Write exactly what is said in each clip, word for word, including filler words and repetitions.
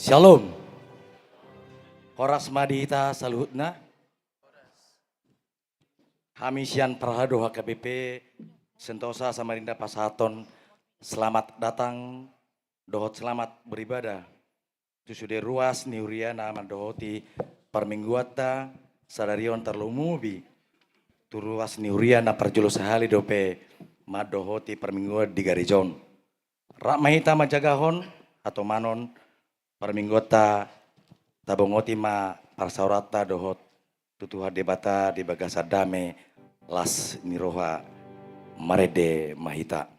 Shalom. Horas ma di hita saluhutna. Hami sian Parhalado H K B P Sentosa Samarinda pasahathon selamat datang dohot selamat beribadah tu sude ruas ni huria na mandohoti parmingguanta sadari on, tarlumobi tu ruas ni huria na parjolo sahali dope mandohoti parmingguan di gareja on. Rap ma hita manjagahon hatomanon parmingguanta, tabongoti ma parsaoranta dohot tu Tuhan Debata di bagasan dame las ni roha. Marende ma hita.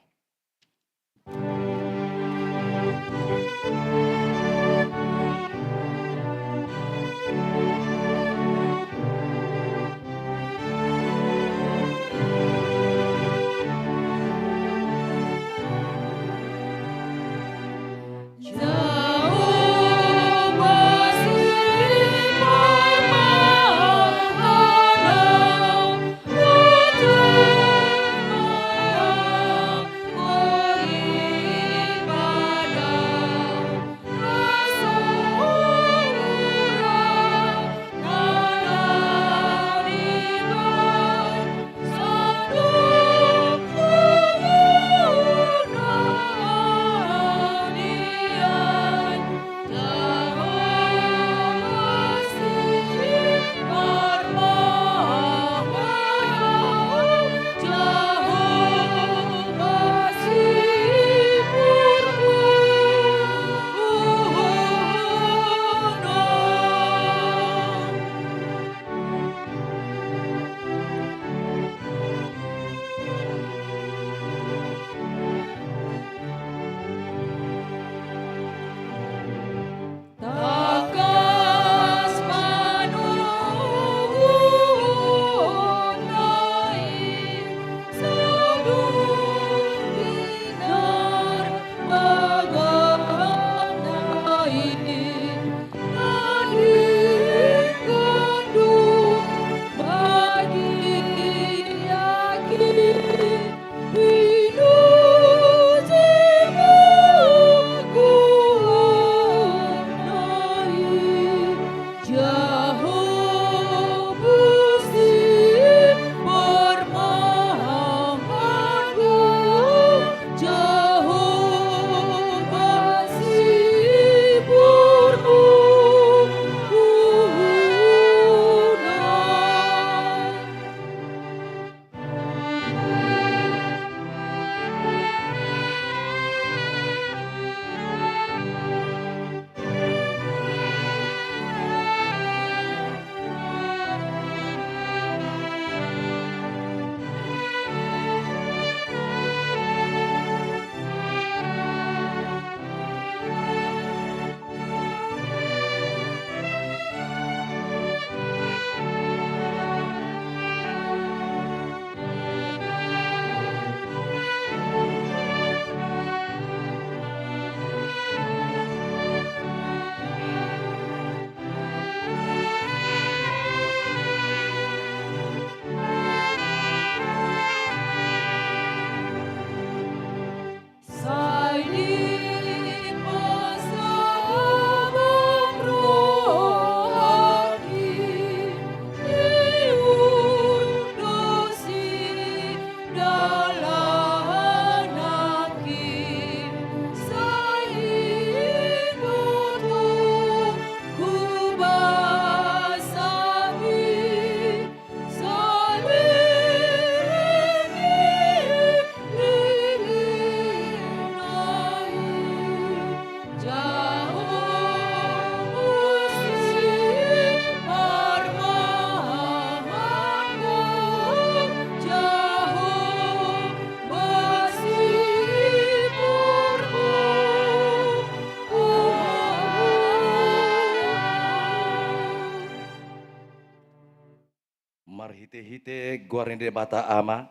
Marhitehite goar ni Debata Ama,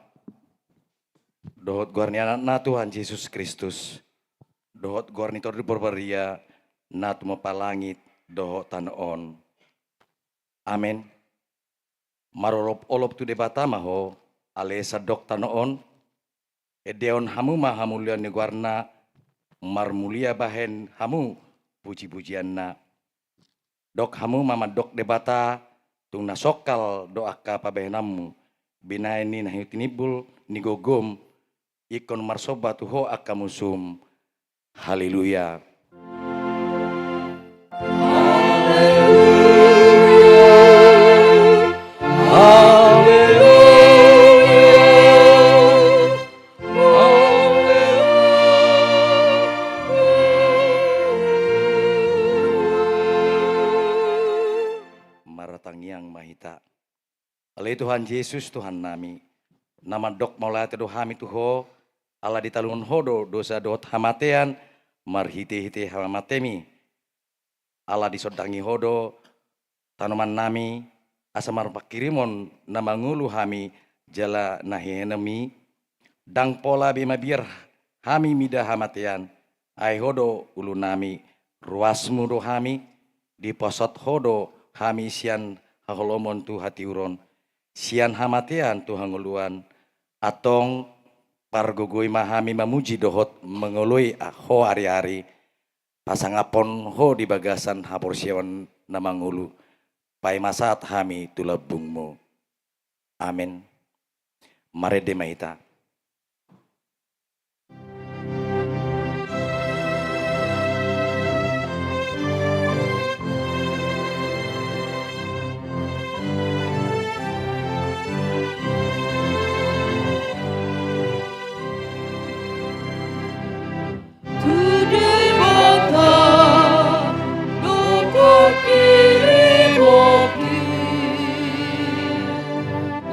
dohot goar ni Anakna Tuhan Jesus Kristus, dohot goar ni Tondi Porbadia, na tumompa langit dohot tano on. Amen. Marolopolop tu Debata ma ho, ale sandok tano on, endehon hamu ma hamuliaon ni goarna, marmulia bahen hamu puji-pujianna. Dok hamu ma mandok Debata, tung na songkal do angka pabahenanmu, binahen ni na hutinimbul ni gogom, ingkon marsomba tu Ho angka musum. Haleluya. Martangiang ma hita. Ale Tuhan Jesus, Tuhan nami, na mandok mauliate do hami tu Ho, ala ditalungon Ho do dosa dohot hamatean marhite-hite hamatemi. Ala disondangi Ho do tanoman nami, asa marpanghirimon na mangolu hami jala na hihenonmi. Ndang pola be mabiar hami mida hamatean, ai Ho do ulu nami, ruasmu do hami, diposot Ho do hami sian haholomon tu hatiuron, sian hamatean tu hangoluan. Antong pargogoi ma hami mamuji dohot mangoloi Ho ari-ari, pasangaphon Ho di bagasan haporseaon na mangolu, paima sahat hami tu lambungmu. Amen. Marende ma hita. Tu Debata do panghirimon i,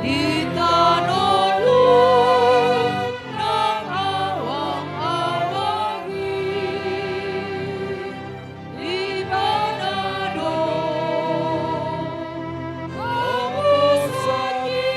di tano nang awang-awang i, Ibana do haporseaon i.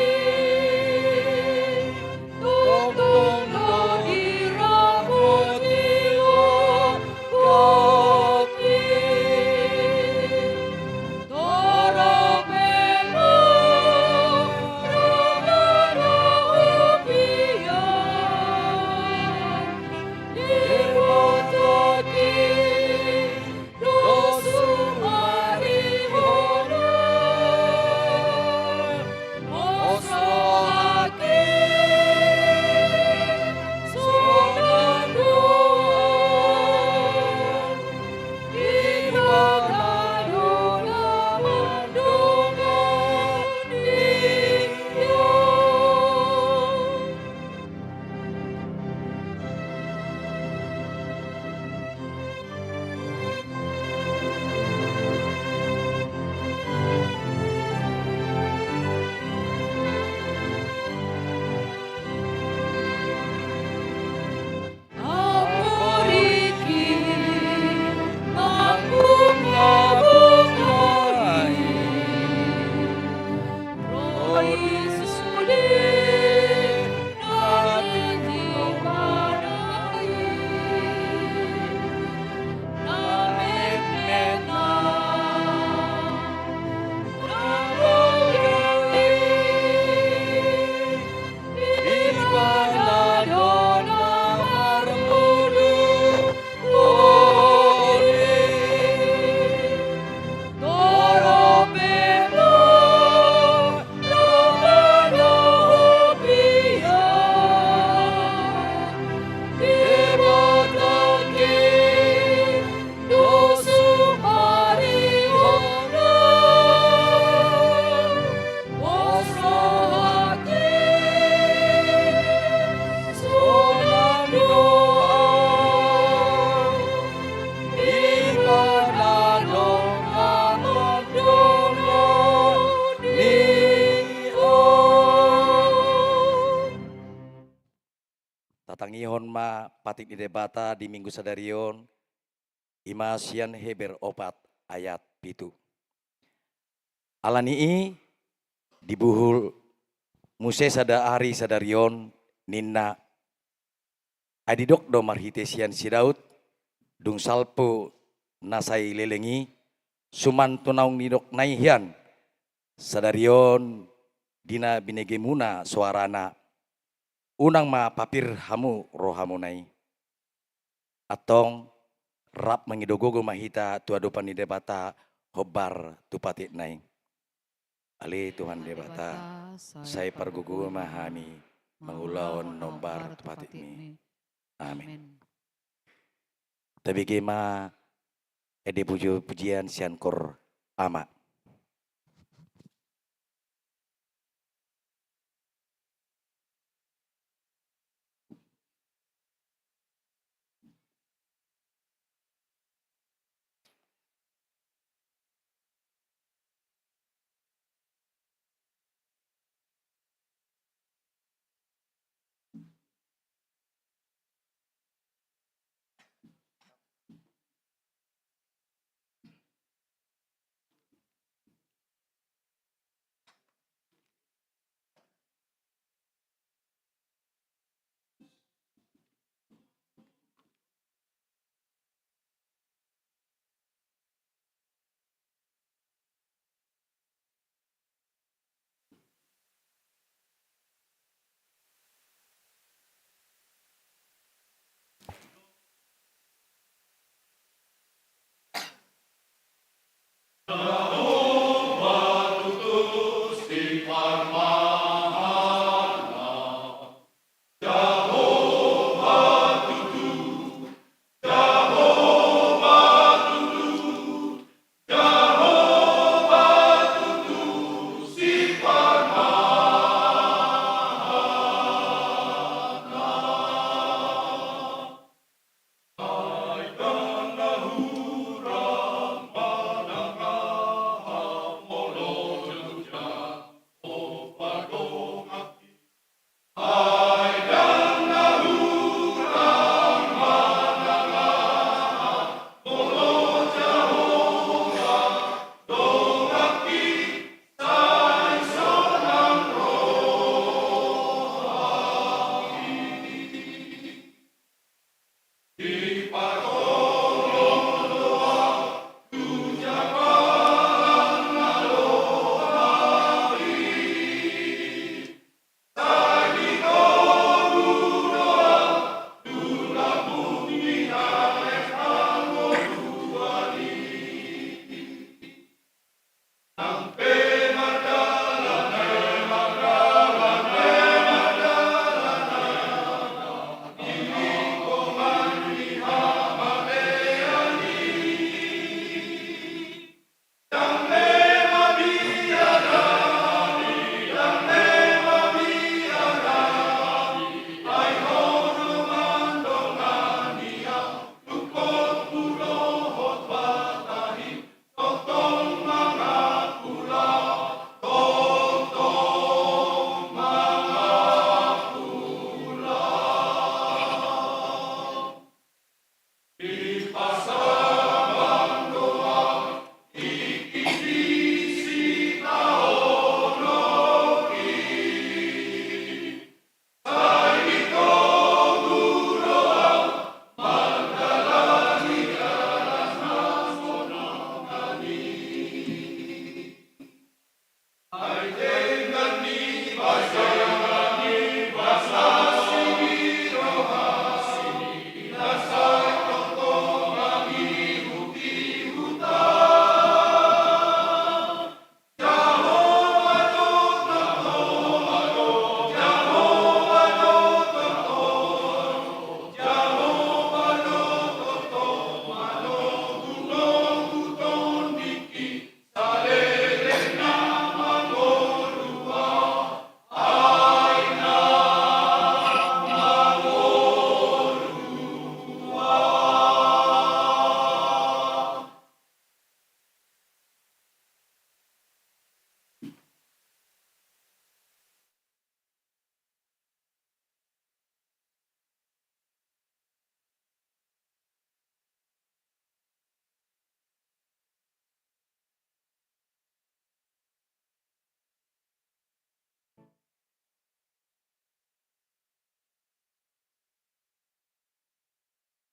Tatangihon ma patik ni Debata di Minggu sadari on, i ma sian Heber opat ayat pitu. Ala ni i dibuhul muse sada ari sadari on ninna, ai didok do marhite sian si Daud, dung salpu na sai leleng i, suman tu naung nidokna i hian, sadari on di na binegemuna soarana, unang ma papir hamu rohamuna i. Antong rap mangido gogo ma hita tu adopan ni Debata hombar tu patikna i. Ale Tuhan Debata, sai pargogo ma hami mangulahon na hombar tu patikmi. Amen. Tabege ma ende puji-, pujian sian Kor Ama.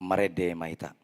Marende ma hita.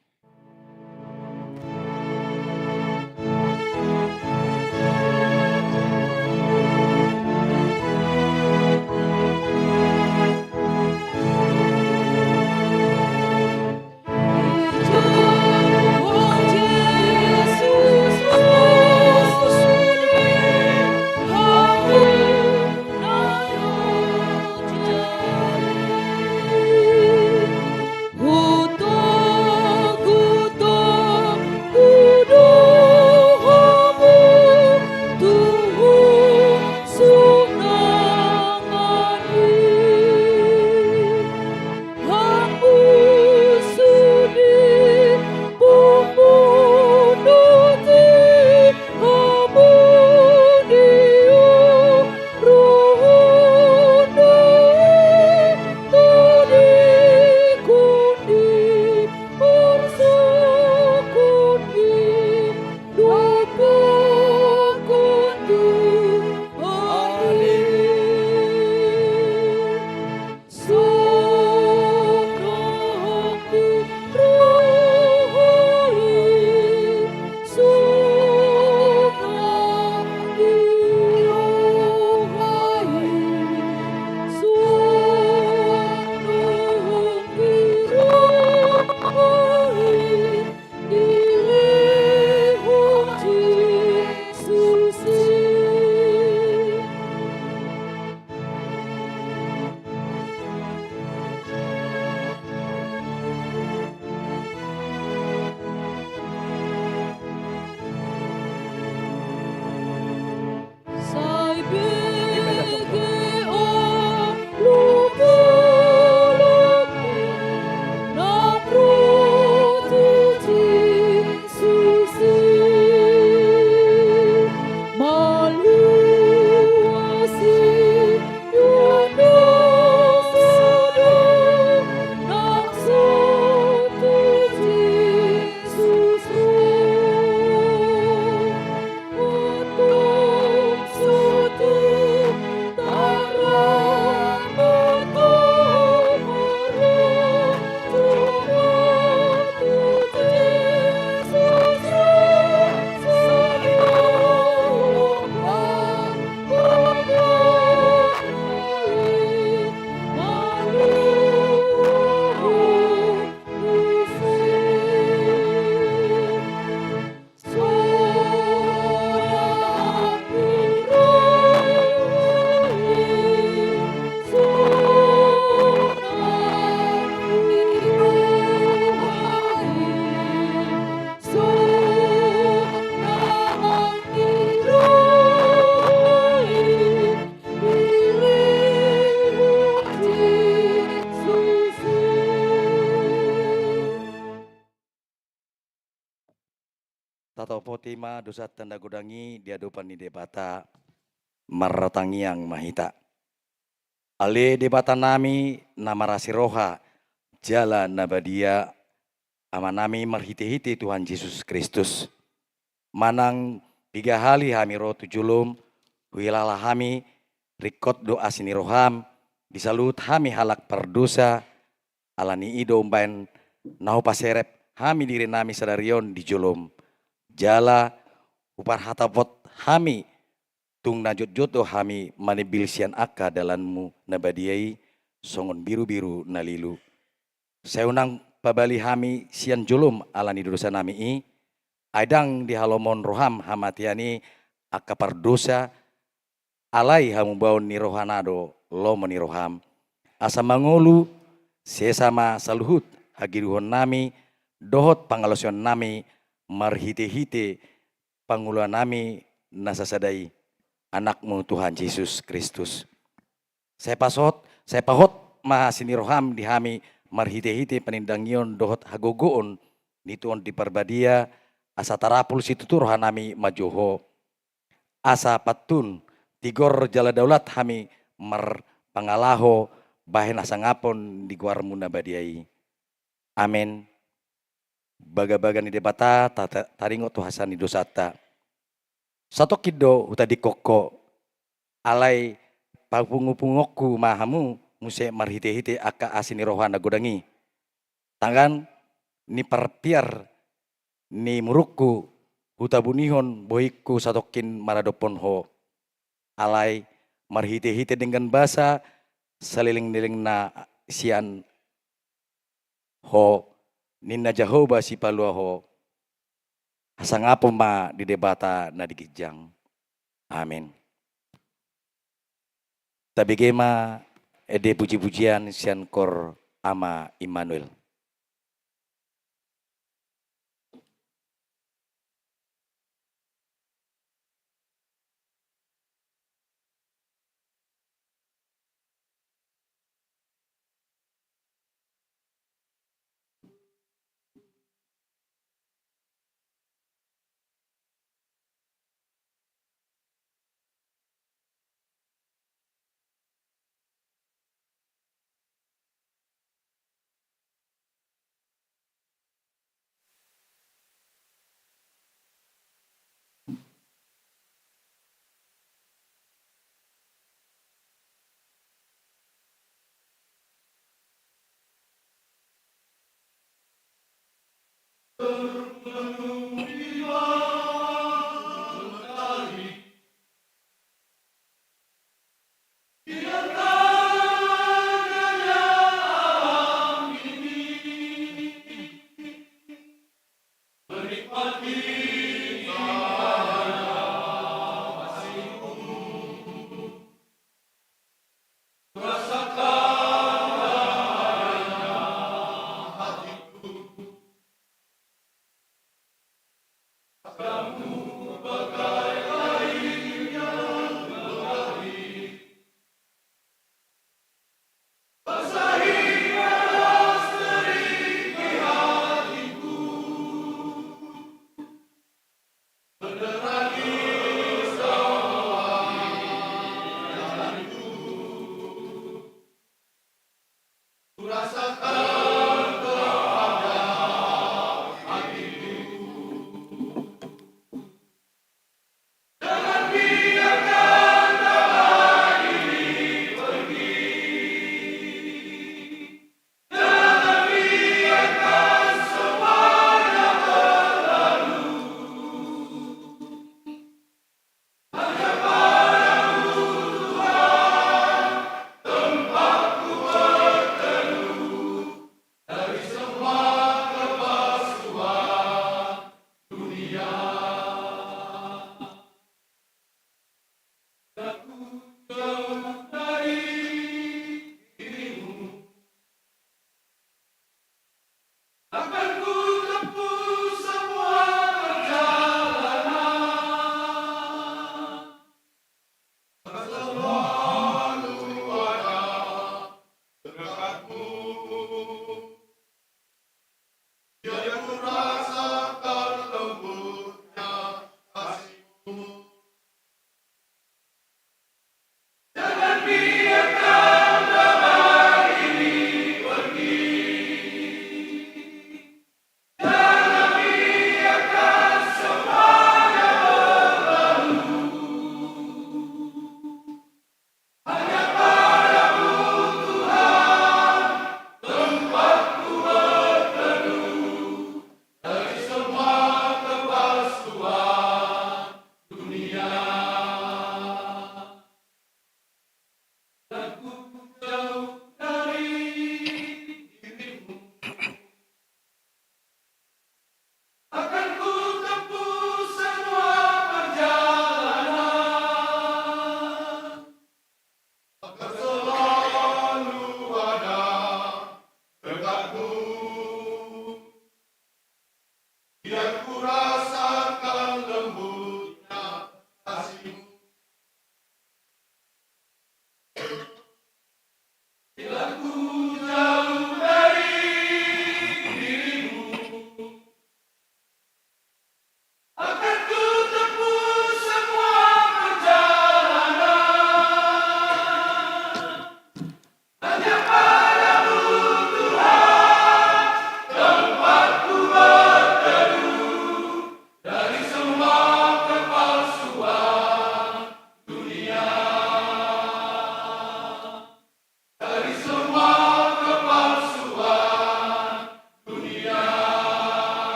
Topoti ma dosanta na godang i di adopan ni Debata. Martangiang ma hita. Ale Debata nami na marasi roha, jala na badia, Ama nami marhite-hite Tuhan Jesus Kristus. Manang piga hali hami ro tu jolom, huhilala hami, ringkot do asi ni roham, di saluhut hami halak pardosa, ala ni i do umbaen na hupaserep hami diri nami sadari on di jolom. Jala huparhatopot hami, tung na jotjot do hami manimbil sian angka dalanmu na badia i, songon birubiru na lilu. Sai unang pabali hami sian jolom ala ni dosa nami i, ai ndang dihalomohon roham hamatean i angka pardosa, alai hamubaon ni rohana do lomo ni roham. Asa mangolu, sesa ma saluhut hagiduhon nami, dohot pangalaosion nami, marhite-hite panguluan nami na sasada i, Anakmu Tuhan Jesus Kristus. Sai pasot, sai pahot ma asi ni roham di hami marhite-hite panindangion dohot hagogoon ni Tondi Parbadia, asa tarapul situtu roha nami manjou Ho. Asa pantun, tigor jala daulat hami marpangalaho bahen hasangapon di goarmu na badia i. Amen. Bagabaga ni Debata ta-, ta-, taringot tu hasesaan ni dosanta. Satongkin do hutadingkon Ho, alai papungupunguonku ma hamu muse marhite-hite angka asi ni roha na godang i. Tangan ni parpiar ni murukku, hutabunihon bohingku satongkin maradophon Ho. Alai marhite-hite denggan basa saleleng-lelengna sian Ho, ninna Jahowa Sipalua Ho. Hasangapon ma di Debata na di ginjang. Amen. Tabege ma ende puji-pujian sian kor Ama Immanuel.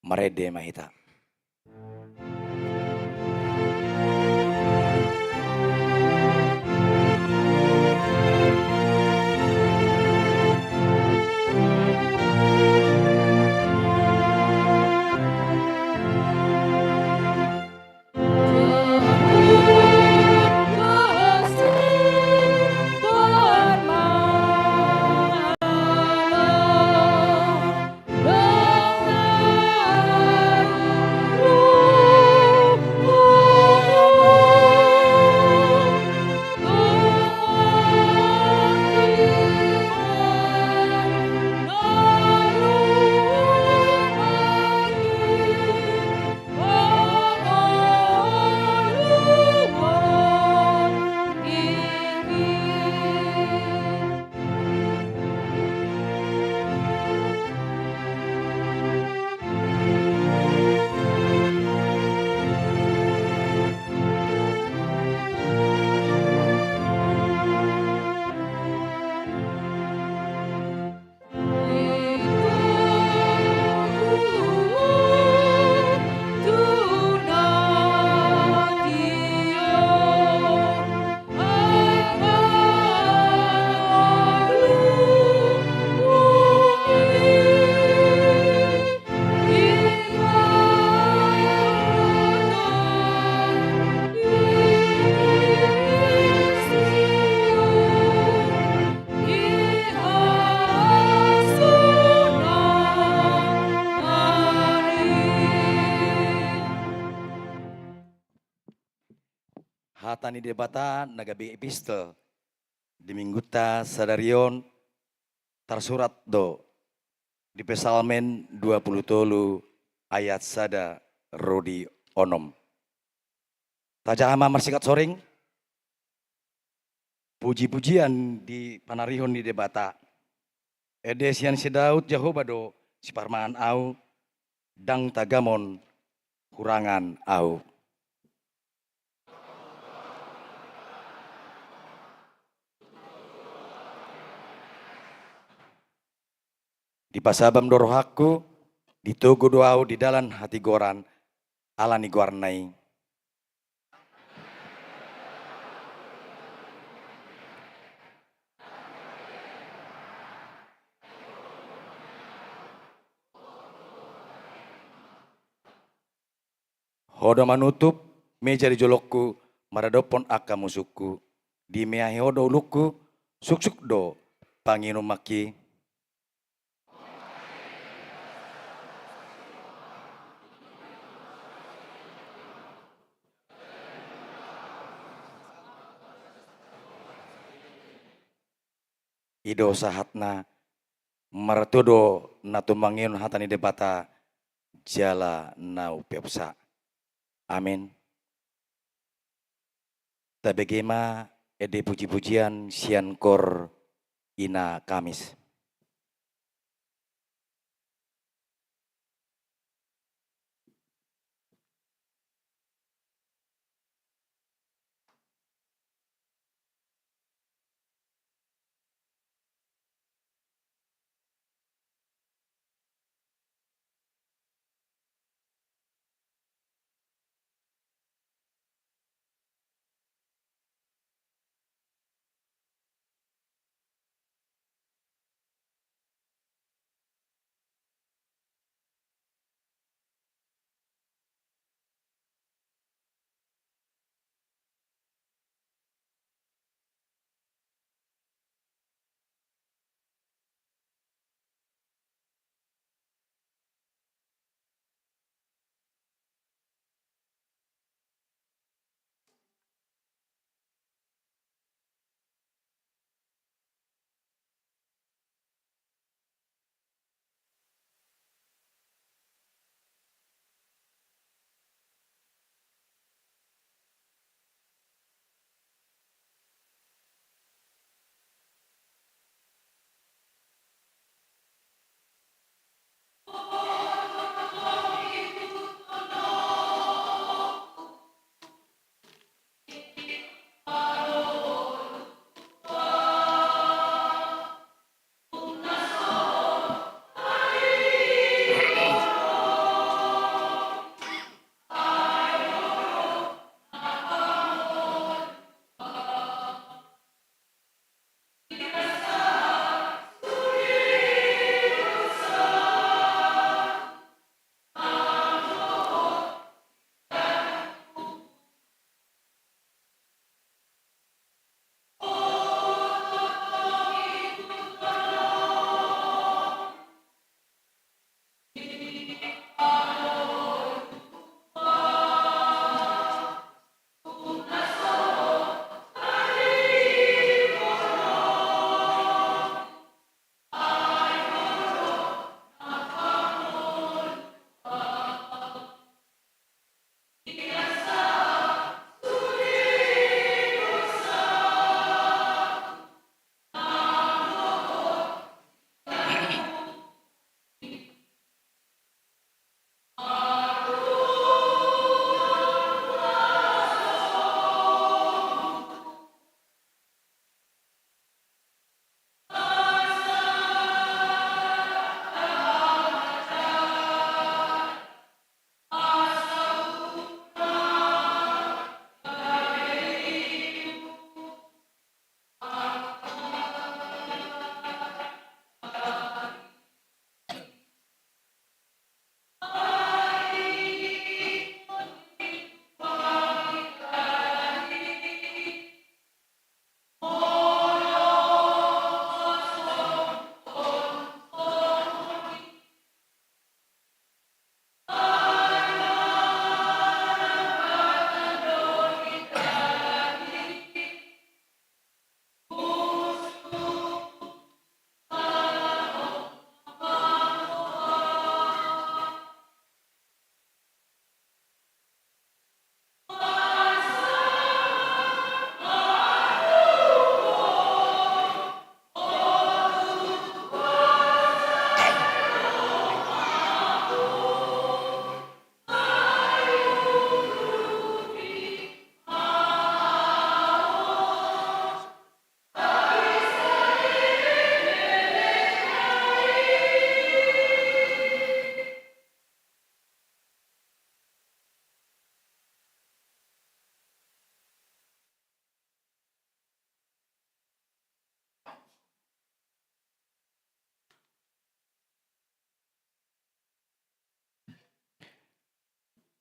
Marende ma hita. Hata ni Debata na gabe epistel di Minggunta sadari on tarsurat do di Psalmen dua pulu tolu ayat sada ro di onom. Tajaha ma marsikat soring. Puji-pujian di panarihon ni Debata. Ende sian si Daud, Jahowa do siparmahan ahu, ndang tagamon hurangan ahu. Dipasabam do rohangku, ditogu do ahu di dalan hatigoran, ala ni goarna i. Ho do manutup meja di jolongku, maradophon angka musungku. Dimeahi ho do ulungku, suksuk do panginumanki. I do sahatna, martua do na tumangihon hata ni Debata jala na umpeopsa. Amin. Tabege ma ende puji-pujian sian kor Ina Kamis.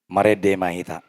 Marende ma hita.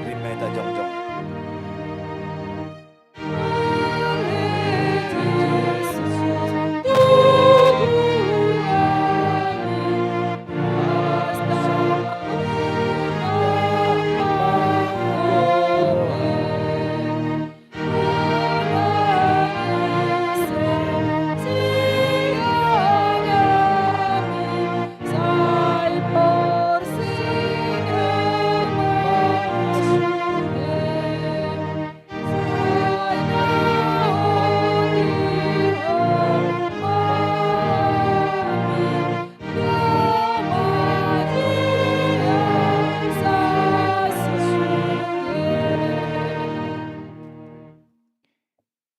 Rima hita jongjong.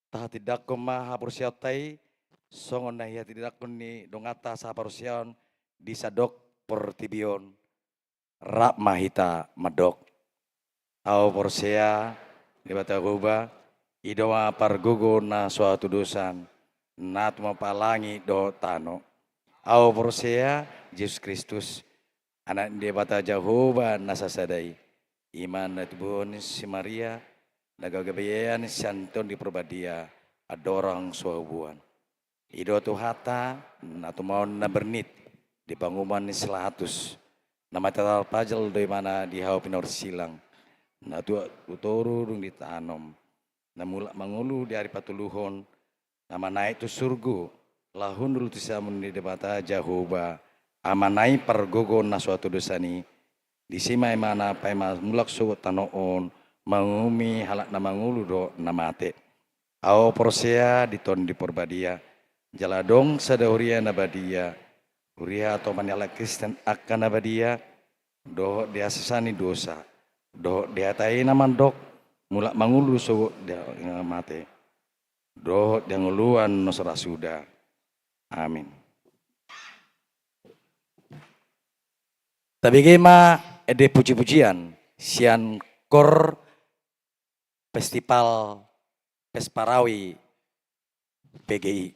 Tahatindangkon ma haporseaonta i, songon na hinahatindangkon ni donganta sahaporseaon di sandok portibi on. Rap ma hita mandok. Ahu porsea, Debata Jahowa, i do ma pargogo na so hatudosan, na tumompa langit dohot tano. Ahu porsea, Jesus Kristus, Anak ni Debata Jahowa na sasada i, i ma na tubuhon si Maria, na gabe-gabean sian Tondi Porbadia, andorang so hauboan. I do Tuhanta, na tumaon na bernit di panguhuman ni si Latus, na mate tarpajal do ibana di hau pinorsilang, na tuat tu toru dung ditanom, na mulak mangolu di ari patoluhon, na manaek tu surgo, laho hundul tu siamun ni Debata Jahowa, Amana i pargogo na so hatudosan i, disi ma ibana paima mulak sogot tano on, manguhumi halak na mangolu dohot na mate. Ahu porsea di Tondi Porbadia, jala adong sada huria na badia, huria hatopan ni halak Kristen angka na badia, dohot di hasesaan ni dosa, dohot di hata i na mandok, mulak mangolu sogot di na mate, dohot di hangoluan na so ra suda. Amin. Tabege ma ende puji-pujian sian Kor Festival Vesparawi P G I.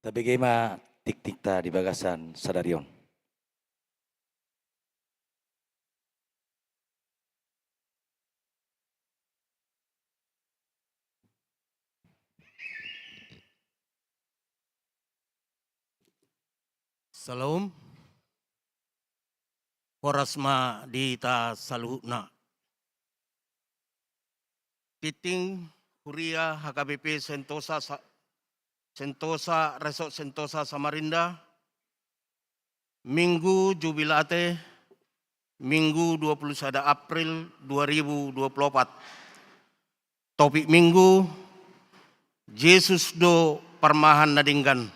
Tabege ma tingtingta di bagasan sadari on. Salam. Horas ma di hita saluhutna. Tingting Huria H K B P Sentosa, Sa-, Sentosa, Resort Sentosa Samarinda, Minggu Jubilate, Minggu dua puluh sada April dua ribu dua puluh opat. Topik Minggu, Jesus do parmahan na denggan.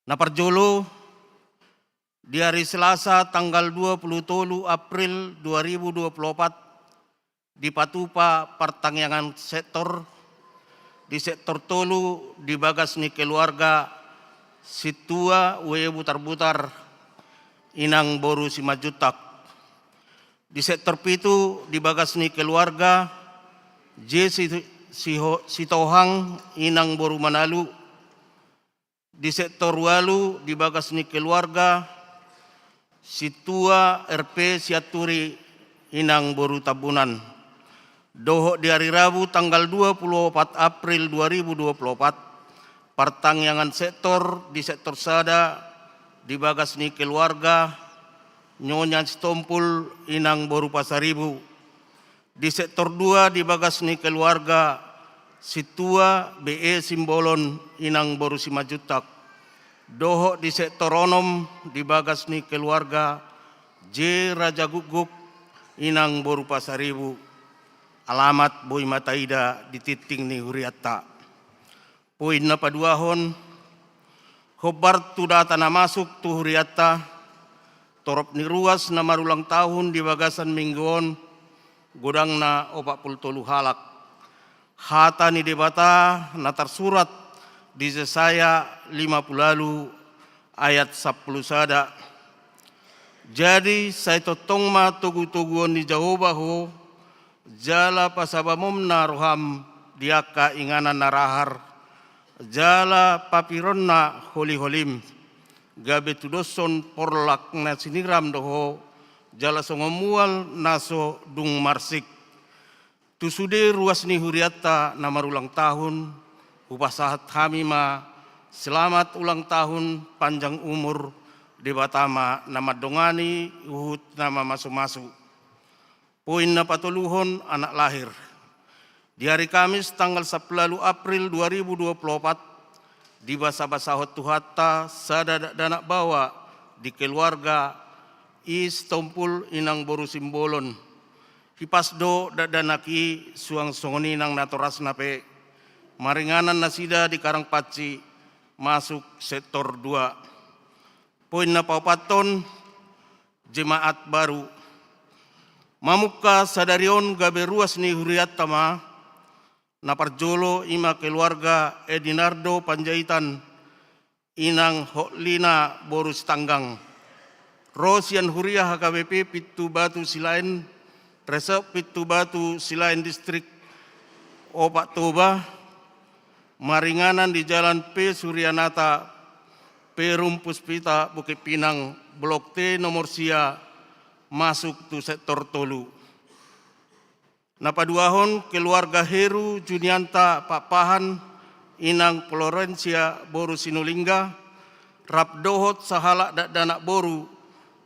Na parjolo, di ari Selasa tanggal dua puluh tolu April dua ribu dua puluh opat, dipatupa partangiangan sektor, di sektor tolu di bagas ni keluarga Sintua W E Butarbutar, Inang Boru Simanjuntak. Di sektor pitu di bagas ni keluarga J Si-, Siho-, Sitohang, Inang Boru Manalu. Di sektor ualu di bagas ni keluarga Sintua R P Sianturi, Inang Boru Tambunan. Dohot di ari Rabu tanggal dua puluh opat April dua ribu dua puluh opat, partangiangan sektor di sektor sada di bagas ni keluarga Nyonya Sitompul, Inang Boru Pasaribu. Di sektor dua di bagas ni keluarga Sintua B E Simbolon, Inang Boru Simanjuntak. Dohot di sektor onom di bagas ni keluarga J Raja Gukguk, Inang Boru Pasaribu. Alamat boi ma taida di tingting ni hurianta. Poin na paduahon, hombar tu data na masuk tu hurianta, torop ni ruas na marulang tahun di bagasan minggu on, godangna opat pulu tolu halak. Hata ni Debata na tarsurat di Jesaya lima pulu ualu ayat sampulu sada. Jadi, sai tongtong ma togutoguon ni Jahowa ho, jala pasabamonna roham di angka inganan na rahar, jala papironna holiholim, gabe tudoshon porlak na siniram do ho, jala songon mual na so dung marsik. Tu sude ruas ni hurianta na marulang tahun, hupasahat hami ma selamat ulang tahun, panjang umur, Debata ma na mandongani huhut na mamasumasu. Poin na patoluhon, anak lahir. Di ari Kamis tanggal sampulu ualu April dua ribu dua puluh opat, dibasabasahon Tuhanta sada dakdanak baoa di keluarga I Sitompul, Inang Boru Simbolon. Hipas do dakdanak i, suang songon i nang natorasna pe. Maringanan nasida di Karangpanci, masuk sektor dua. Poin na paopathon, jemaat baru. Mamungka sadari on gabe ruas ni hurianta ma, na parjolo i ma keluarga Edinardo Panjaitan, Inang Hotlina Boru Sitanggang. Ro sian huria H K B P Pintu Batu Silaen, Resort Pintu Batu Silaen, Distrik Opat Toba, maringanan di Jalan P Suryanata, Perum Puspita, Bukitpinang, Blok T nomor sia, masuk tu sektor tolu. Na paduahon, keluarga Heru Junianta Pakpahan, Inang Florencia Boru Sinulingga, rap dohot sahalak dakdanak boru,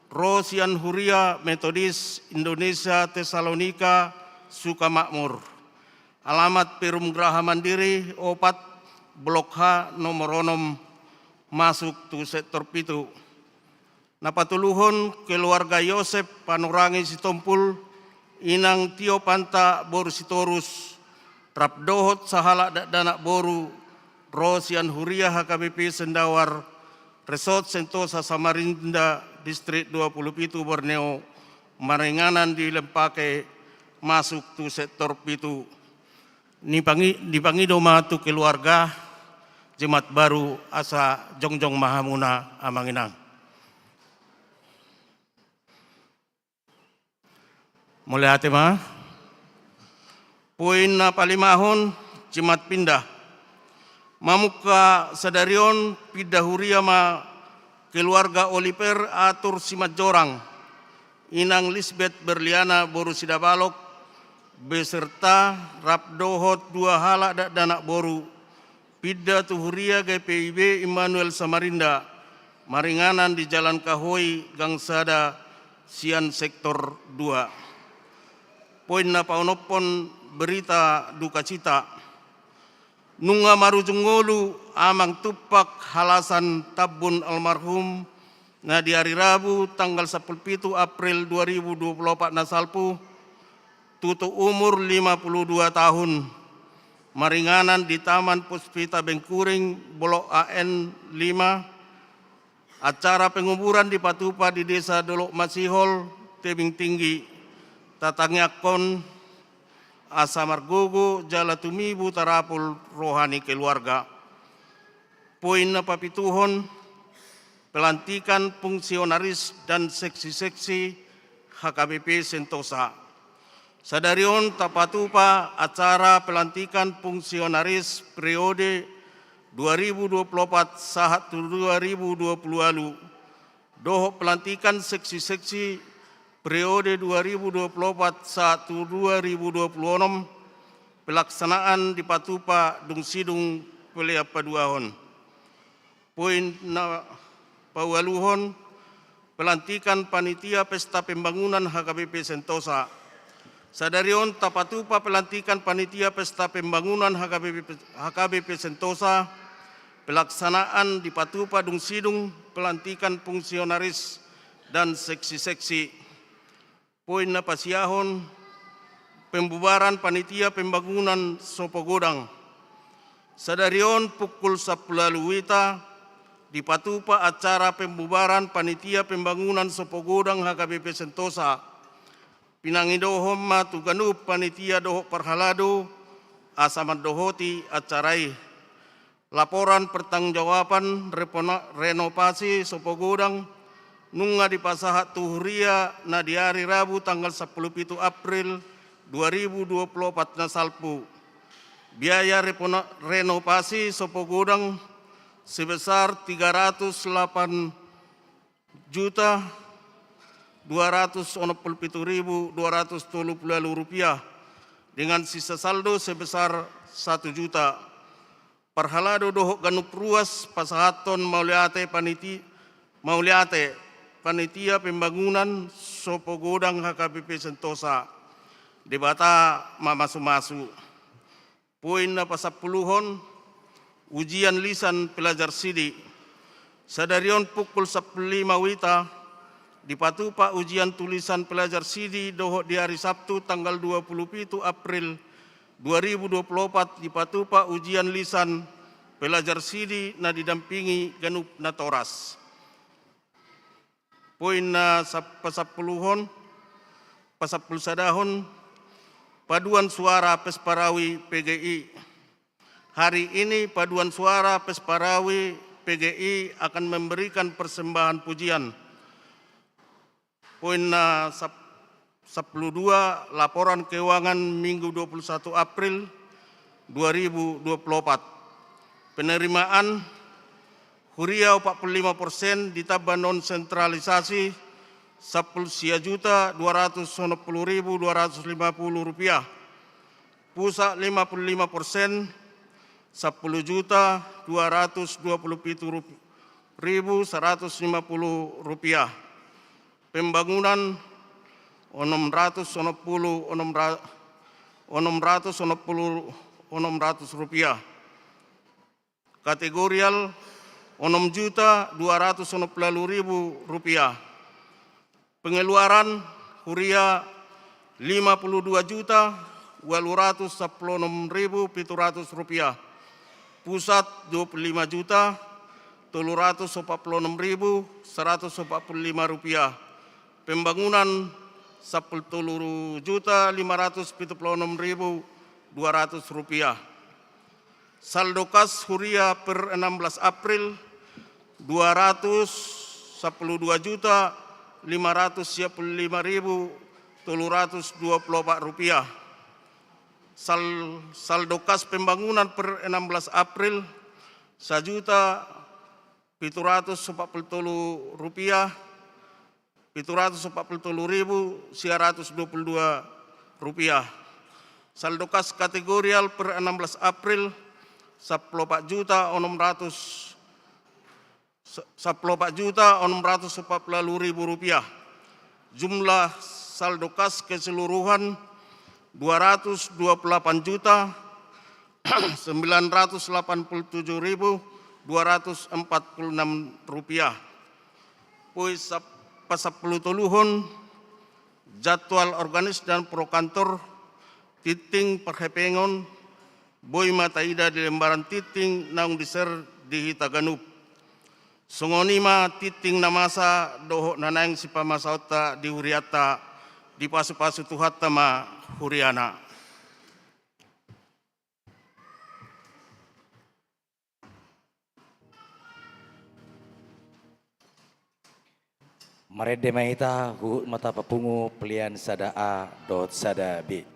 ro sian huria Metodis Indonesia Tesalonika Sukamakmur. Alamat Perum Graha Mandiri opat, Blok H nomor onom, masuk tu sektor pitu. Na patoluhon, keluarga Yosep Panurangi Sitompul, Inang Tiopanta Boru Sitorus, rap dohot sahalak dakdanak boru, ro sian huria H K B P Sendawar, Resort Sentosa Samarinda, Distrik dua pulu pitu Borneo, maringanan di Lempake, masuk tu sektor pitu. Dipangi-, dipangido ma tu keluarga, jemaat baru, asa jongjong ma hamuna, amang inang. Mauliate ma. Poin na palimahon, jemaat pindah. Mamungka sadari on pinda huria ma keluarga Oliver Atur Simanjorang, inang Lisbet Berliana boru Sidabalok, beserta rap dohot dua halak dakdanak boru, pinda tu huria G P I B Immanuel Samarinda, maringanan di Jalan Kahoi, gang sada, sian sektor dua. Poin na paonomhon, berita dukacita. Nunga marujung ngolu amang tumpak halasan Tambun almarhum na di ari Rabu tanggal sampulu pitu April dua ribu dua puluh opat na salpu, tutu umur lima puluh dua tahun, maringanan di Taman Puspita Bengkuring, Blok A N lima. Acara penguburan dipatupa di Desa Dolok Masihol, Tebing Tinggi. Tatangiangkon asa margogo jala tumibu tarapul roha ni keluarga. Poin na papituhon, pelantikan fungsionaris dan seksi-seksi H K B P Sentosa. Sadari on tapatupa acara pelantikan fungsionaris periode dua ribu dua puluh opat sahat tu dua ribu dua puluh ualu, dohot pelantikan seksi-seksi periode dua ribu dua puluh opat sahat tu dua ribu dua puluh onom, pelaksanaan dipatupa dung sidung pelean paduahon. Poin na paualuhon, pelantikan panitia pesta pembangunan H K B P Sentosa. Sadari on tapatupa pelantikan panitia pesta pembangunan H K B P, H K B P Sentosa, pelaksanaan dipatupa dung sidung pelantikan fungsionaris dan seksi-seksi. Poin na pasiahon, pembubaran panitia pembangunan Sopo Godang. Sadari on pukul sampulu ualu wita dipatupa acara pembubaran panitia pembangunan Sopo Godang H K B P Sentosa. Pinangidohon ma tu ganup panitia dohot parhalado asa mandohoti acara i. Laporan pertanggungjawaban repona-, renovasi Sopo Godang nunga dipasahat tu huria na di ari Rabu tanggal sampulu pitu April dua ribu dua puluh opat na salpu. Biaya repona-, renovasi Sopo Godang sebesar tiga ratus delapan juta dua ratus onom puluh pitu ribu dua ratus tolu puluh ualu rupiah, dengan sisa saldo sebesar satu juta. Parhalado dohot ganup ruas pasahathon mauliate paniti-, mauliate panitia pembangunan Sopo Godang H K B P Sentosa. Debata mamasumasu. Poin na pasampuluhon, ujian lisan pelajar sidi. Sadari on pukul sampulu lima wita dipatupa ujian tulisan pelajar sidi dohot di ari Sabtu tanggal dua puluh pitu April dua ribu dua puluh opat dipatupa ujian lisan pelajar sidi na didampingi ganup natoras. Poin na sap-, pasampuluhon, pasampulu sadahon, paduan suara Pesparawi P G I. Hari ini paduan suara Pesparawi P G I akan memberikan persembahan pujian. Poin na sap-, sampulu dua, laporan keuangan Minggu dua puluh satu April dua ribu dua puluh opat. Penerimaan huria opat puluh lima persen ditamba non sentralisasi, sampulu sia juta dua ratus onom puluh ribu dua ratus lima puluh rupiah. Pusat lima puluh lima persen, sampulu juta dua ratus dua puluh pitu rup-, ribu seratus lima puluh rupiah. Pembangunan onom ratus onom puluh, onom ra-, onom ratus onom puluh, onom ratus rupiah. Kategorial onom juta dua ratus onom puluh ualu ribu rupiah. Pengeluaran huria lima puluh dua juta ualu ratus sampulu onom ribu pitu ratus rupiah. Pusat dua puluh lima juta tolu ratus opat puluh onom ribu seratus opat puluh lima rupiah. Pembangunan sampulu tolu juta lima ratus pitu puluh onom ribu dua ratus rupiah. Saldo kas huria per enam belas April dua ratus sampulu dua juta lima ratus sia puluh lima ribu tolu ratus dua puluh opat rupiah. Sal-, saldo kas pembangunan per enam belas April sajuta pitu ratus opat pulu tolu rupiah, pitu ratus opat pulu tolu ribu sia ratus dua pulu dua rupiah. Saldo kas kategorial per enam belas April, sampulu opat juta onom ratus, sa-, sampulu opat juta onom ratus opat pulu ualu ribu rupiah. Jumlah saldo kas keseluruhan dua ratus dua pulu delapan juta sembilan ratus delapan pulu tujuh ribu dua ratus empat pulu enam rupiah. Poin sap-, pasampulu toluhon, jadwal organis dan pro kantor Tingting Parhepengon, boi ma taida di lembaran Tingting naung di-share di hita ganup. Songon i ma Tingting na masa dohot na naeng sipamasaonta di hurianta, dipasu-pasu Tuhanta ma huriana. Marende ma hita, huhut ma tapapungu pelean sada A dohot sada B.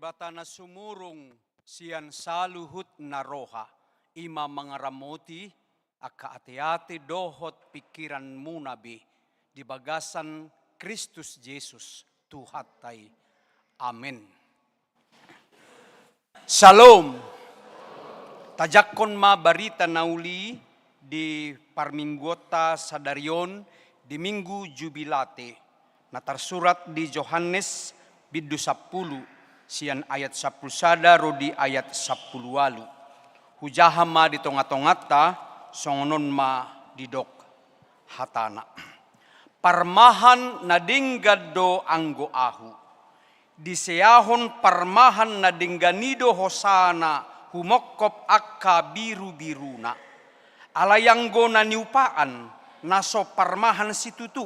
Debata na sumurung sian saluhut na roha, i ma mangaramoti angka ateate dohot pingkiranmuna be di bagasan Kristus Jesus Tuhanta i. Amen. Syalom. Tajangkon ma barita na uli di parmingguonta sadari on di Minggu Jubilate, na tarsurat di Johannes bindu sampulu, sian ayat sampulu sada ro di ayat sampulu ualu. Hujaha ma di tonga-tonganta, songon on ma didok hatana. Parmahan na denggan do anggo ahu. Diseahon parmahan na denggan i do hosana humongkop angka biru-biruna. Alai anggo na niupaan, na so parmahan situtu,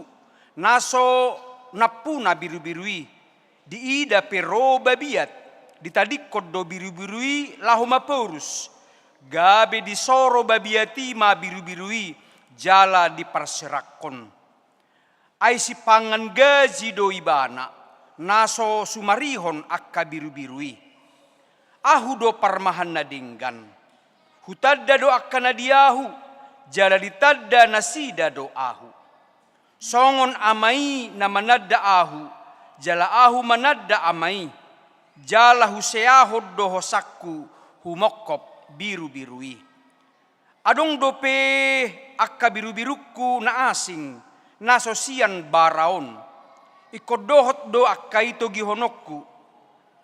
na so nampuna biru-biru i, diida pe ro babiat, ditadingkon do biru-biru i laho maporus. Gabe disoro babiat i ma biru-biru i jala diparserakkon. Ai sipangan gaji do ibana, na so sumarihon angka biru-biru i. Ahu do parmahan na denggan. Hutanda do angka na di ahu, jala ditanda nasida do ahu. Songon Ama i na mananda ahu, jala ahu mananda Ama i, jala huseahon do hosangku humongkop biru-biru i. Adong dope angka biru-birungku na asing, na so sian bara on. Ingkon dohot do angka i togihononku,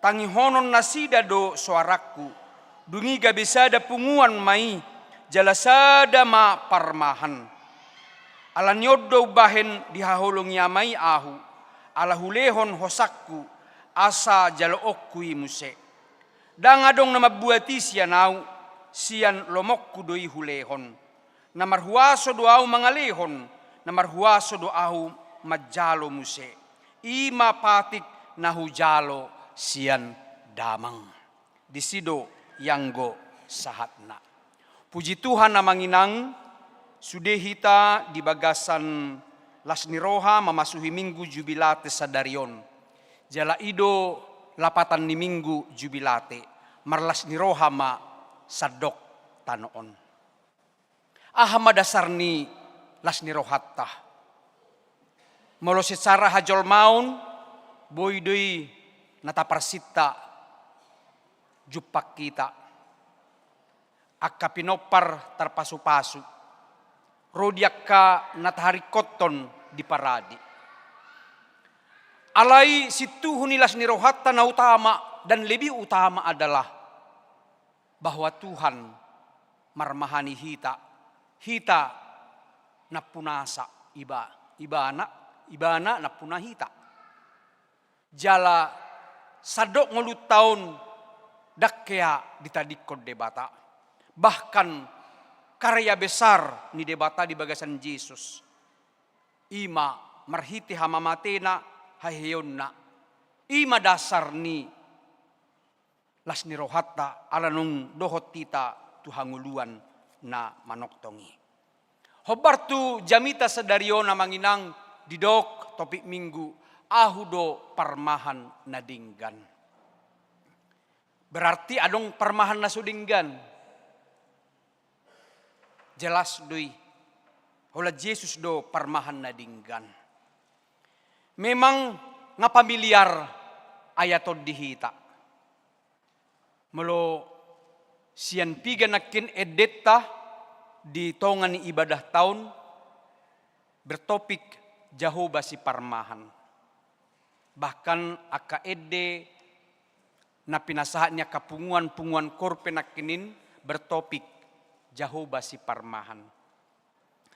tangihonon nasida do soarangku. Dung i gabe sada punguan ma i, jala sada ma parmahan. Ala ni on do umbahen dihaholongi Ama i ahu, ala hulehon hosangku, asa jaloonku i muse. Ndang adong na mambuat i sian ahu, sian lomoku do i hulehon. Na marhuaso do ahu mangalehon, na marhuaso do ahu manjalo muse. I ma patik na hujalo sian Damang. Disi do ianggo sahatna. Puji Tuhan, Amang Inang, sude hita di bagasan las ni roha mamasuhi Minggu Jubilate sadari on. Jala i do lapatan ni Minggu Jubilate, marlas ni roha ma sandok tano on. Aha ma dasar ni las ni rohanta? Molo secara hajolmaon, boi do i na taparsinta jumpang hita. Angka pinompar tarpasu-pasu, ro di angka na taharingkothon di paradi. Alai sintuhu ni las ni rohanta na utama dan lebih utama adalah bahwa Tuhan marmahani hita, hita nampunasa, iba, ibana, ibana nampuna hita. Jala sandok ngolunta on ndang hea ditadingkon Debata. Bahkan karya besar ni Debata di bagasan Jesus, i ma marhite hamamatena, haheheonna, i ma dasar ni las ni rohanta, ala naung dohot hita tu hangoluan na manongtong i. Hombar tu jamita sadari on, Amang Inang, didok topik Minggu, ahu do parmahan na denggan. Berarti adong parmahan na so denggan? Jelas do i. Holan Jesus do parmahan na denggan. Memang nga familiar ayat on di hita. Molo sian piga nangkin endenta di tonga ni ibadahta on, bertopik Jahowa Siparmahan. Bahkan angka ende na pinasahat ni angka punguan-punguan koor pe nangkin i bertopik Jahowa Siparmahan.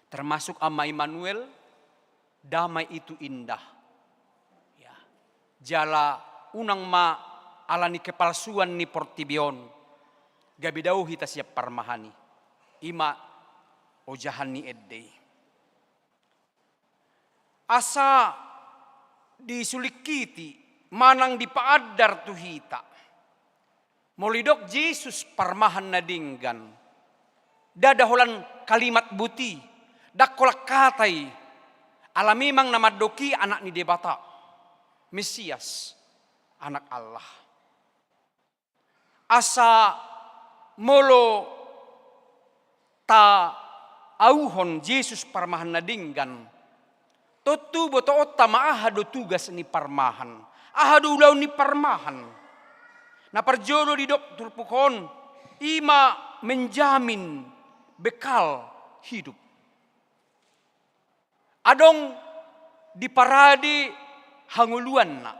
Termasuk Ama Immanuel, damai itu indah. Ya. Jala unang ma ala ni kepalsuan ni portibi on gabe dao hita sian parmahan i. I ma ojahan ni ende i. Asa disulingkiti manang dipaandar tu hita. Molo didok Jesus parmahan na denggan, ndada holan kalimat boti, ndang holan hata i, ala memang na mandok i Anak ni Debata, Mesias, Anak Allah. Asa molo taauhon Jesus parmahan na denggan, tontu botoonta ma aha do tugas ni parmahan, aha do ulaon ni parmahan. Na parjolo didok turpuk on, i ma menjamin bekal hidup. Adong diparade hangoluanna,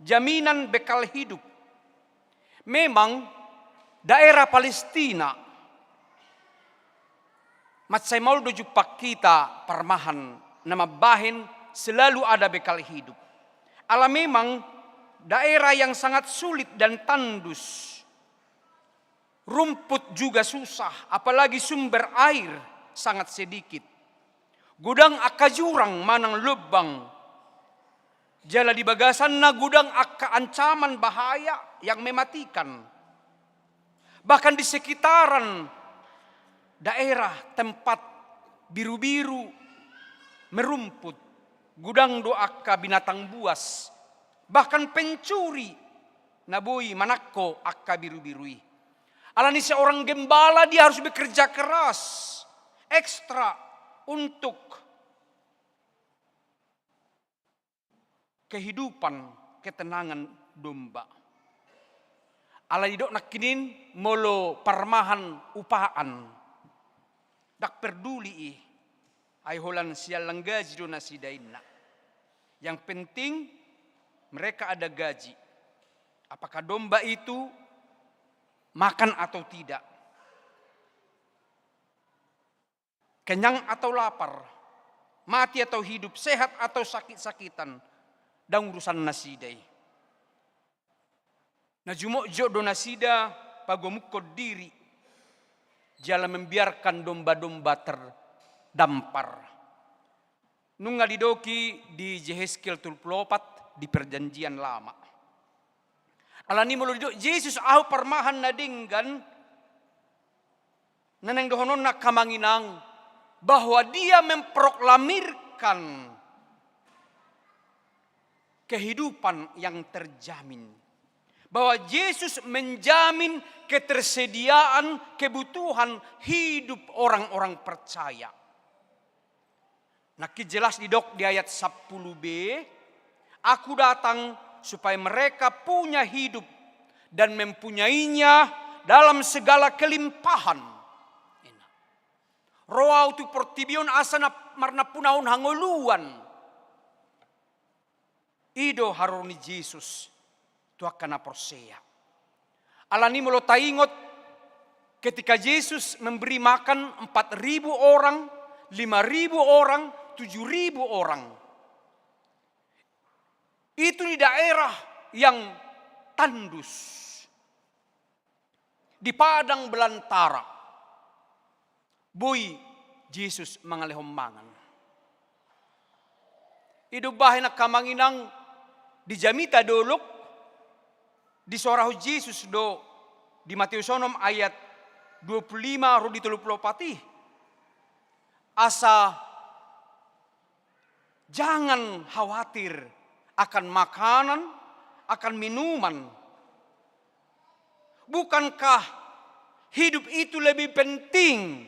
jaminan bekal hidup. Memang daerah Palestina mansai maol do jumpang hita parmahan na mambahen selalu ada bekal hidup. Ala memang daerah yang sangat sulit dan tandus. Rumput juga susah, apalagi sumber air sangat sedikit. Godang angka jurang manang lobang. Jala di bagasanna godang angka ancaman bahaya yang mematikan. Bahkan di sekitaran daerah tempat biru-biru merumput, godang do angka binatang buas, bahkan pencuri na boi manangko angka biru-biru i. Alani seorang gembala, dia harus bekerja keras, ekstra untuk kehidupan, ketenangan domba. Ala didok nangkin, molo parmahan upaan, ndang perduli i, ai holan siallang gaji do nasida inna. Yang penting mereka ada gaji. Apakah domba itu makan atau tidak? Kenyang atau lapar, mati atau hidup, sehat atau sakit-sakitan, ndang urusan nasida i. Na jumotjot do nasida pagomuhon diri, jala membiarkan domba-domba terdampar. Nunga didok i di Yehezkiel tolu pulu opat di Perjanjian Lama. Alani molo didok Jesus ahu parmahan na denggan, na naeng dohononna angka amang-inang, bahwa dia memproklamirkan kehidupan yang terjamin. Bahwa Jesus menjamin ketersediaan kebutuhan hidup orang-orang percaya. Nangkin jelas didok di ayat sampulu b, "Aku datang supaya mereka punya hidup dan mempunyainya dalam segala kelimpahan." Ro ahu tu portibi on asa na marnampunahon hangoluan. I do haroro ni Jesus tu angka na porsea. Alani molo taingot, ketika Jesus memberi makan empat ribu orang, lima ribu orang, tujuh ribu orang, itu di daerah yang tandus, di padang belantara, boi Jesus mangalehon mangan. I do umbahen angka amang-inang, di jamita dolok disorahon Jesus do di Mateus onom ayat dua pulu lima ro di tolu pulu opat i, asa jangan khawatir akan makanan, akan minuman. Bukankah hidup itu lebih penting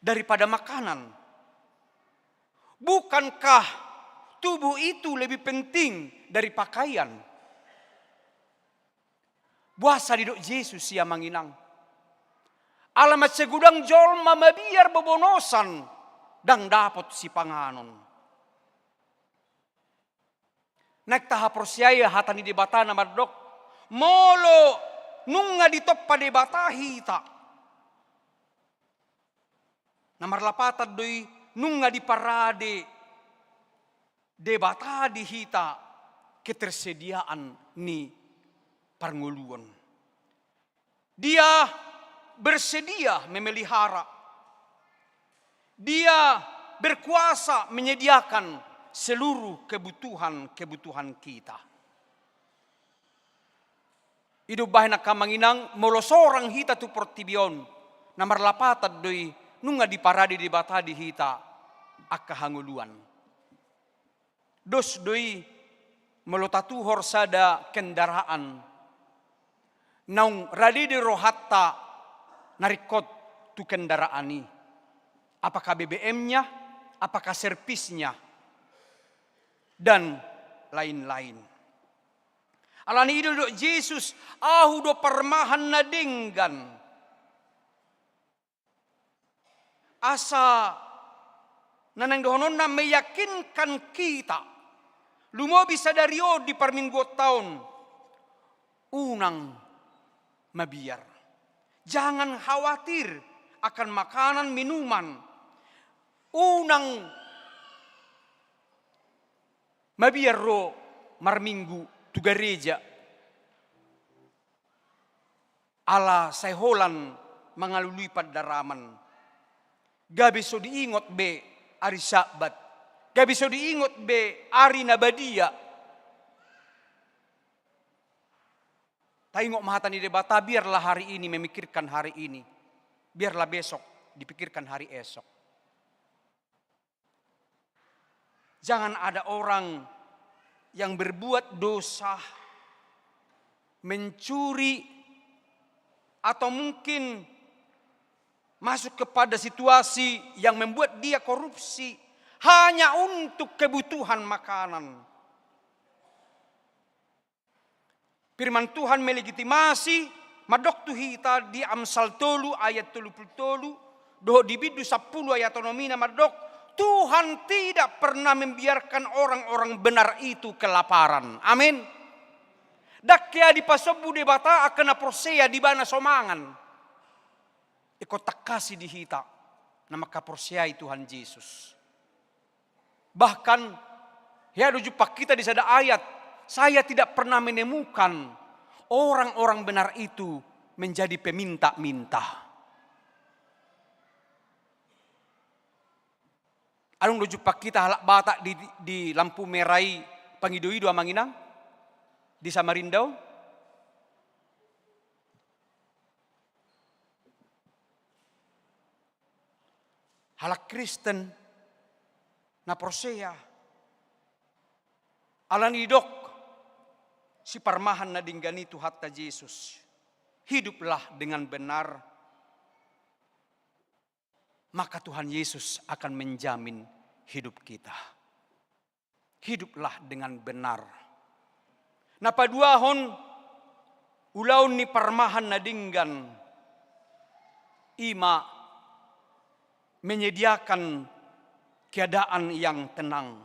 daripada makanan? Bukankah tubuh itu lebih penting dari pakaian? Boasa didok Jesus i, amang-inang? Ala mansai godang jolma mabiar bobonosan, ndang dapot sipanganon. Naeng tahaporseai hata ni Debata na mandok, molo nunga ditompa Debata hita, na marlapatan do i, nunga diparade Debata di hita ketersediaan ni parngoluon. Dia bersedia memelihara. Dia berkuasa menyediakan seluruh kebutuhan-kebutuhan kita. I do umbahen angka amang-inang, molo sorang hita tu portibi on, na marlapatan do i, nunga diparade Debata di hita angka hangoluan. Dos do i molo tatuhor sada kendaraan, naung rade do rohanta na ringkot tu kendaraan i. Apakah B B M-nya, apakah servisnya, dan lain-lain. Alani i do didok Jesus, "Ahu do parmahan na denggan." Asa na naeng dohononna meyakinkan kita, lumobi sadari on di parmingguonta on, unang mabiar. Jangan khawatir akan makanan, minuman. Unang mabiar ro marminggu tu gareja. Ala sai holan mangalului pandaraman. Gabe so diingot be ari Sabat. Gabe so diingot be ari na badia. Taingot ma hata ni Debata, biarlah hari ini memikirkan hari ini. Biarlah besok dipikirkan hari esok. Jangan ada orang yang berbuat dosa, mencuri, atau mungkin masuk kepada situasi yang membuat dia korupsi hanya untuk kebutuhan makanan. Firman Tuhan melegitimasi, mandok tu hita di Amsal tolu ayat tolu pulu tolu, dohot di Bindu sampulu ayat onom i na mandok, Tuhan tidak pernah membiarkan orang-orang benar itu kelaparan. Amin. Ndang hea dipasombu Debata angka na porsea di ibana so mangan. Ingkon tangkasi di hita na mangkaporseai Tuhan Jesus. Bahkan, hea do jumpang hita di sada ayat, "Saya tidak pernah menemukan orang-orang benar itu menjadi peminta-minta." Adong do jumpang hita halak Batak di, di lampu merah i pangido-ido, amang inang, di Samarinda on? Halak Kristen na porsea. Alani didok siparmahan na denggan i Tuhanta Jesus, "Hiduplah dengan benar, maka Tuhan Yesus akan menjamin hidup kita." Hiduplah dengan benar. Na paduahon, ulaon ni parmahan na denggan, i ma menyediakan keadaan yang tenang,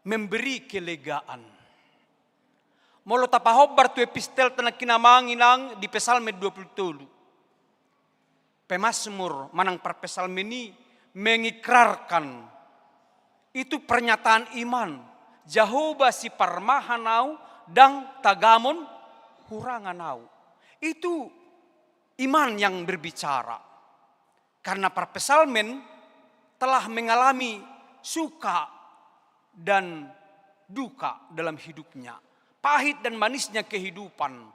memberi kelegaan. Molo tapahombar tu epistel, nangkin, amang inang, di Psalmen dua pulu tolu, pemazmur manang parpsalmen i mengikrarkan itu pernyataan iman, "Jahowa siparmahan ahu, ndang tagamon hurangan ahu." Itu iman yang berbicara. Karena parpsalmen telah mengalami suka dan duka dalam hidupnya, pahit dan manisnya kehidupan,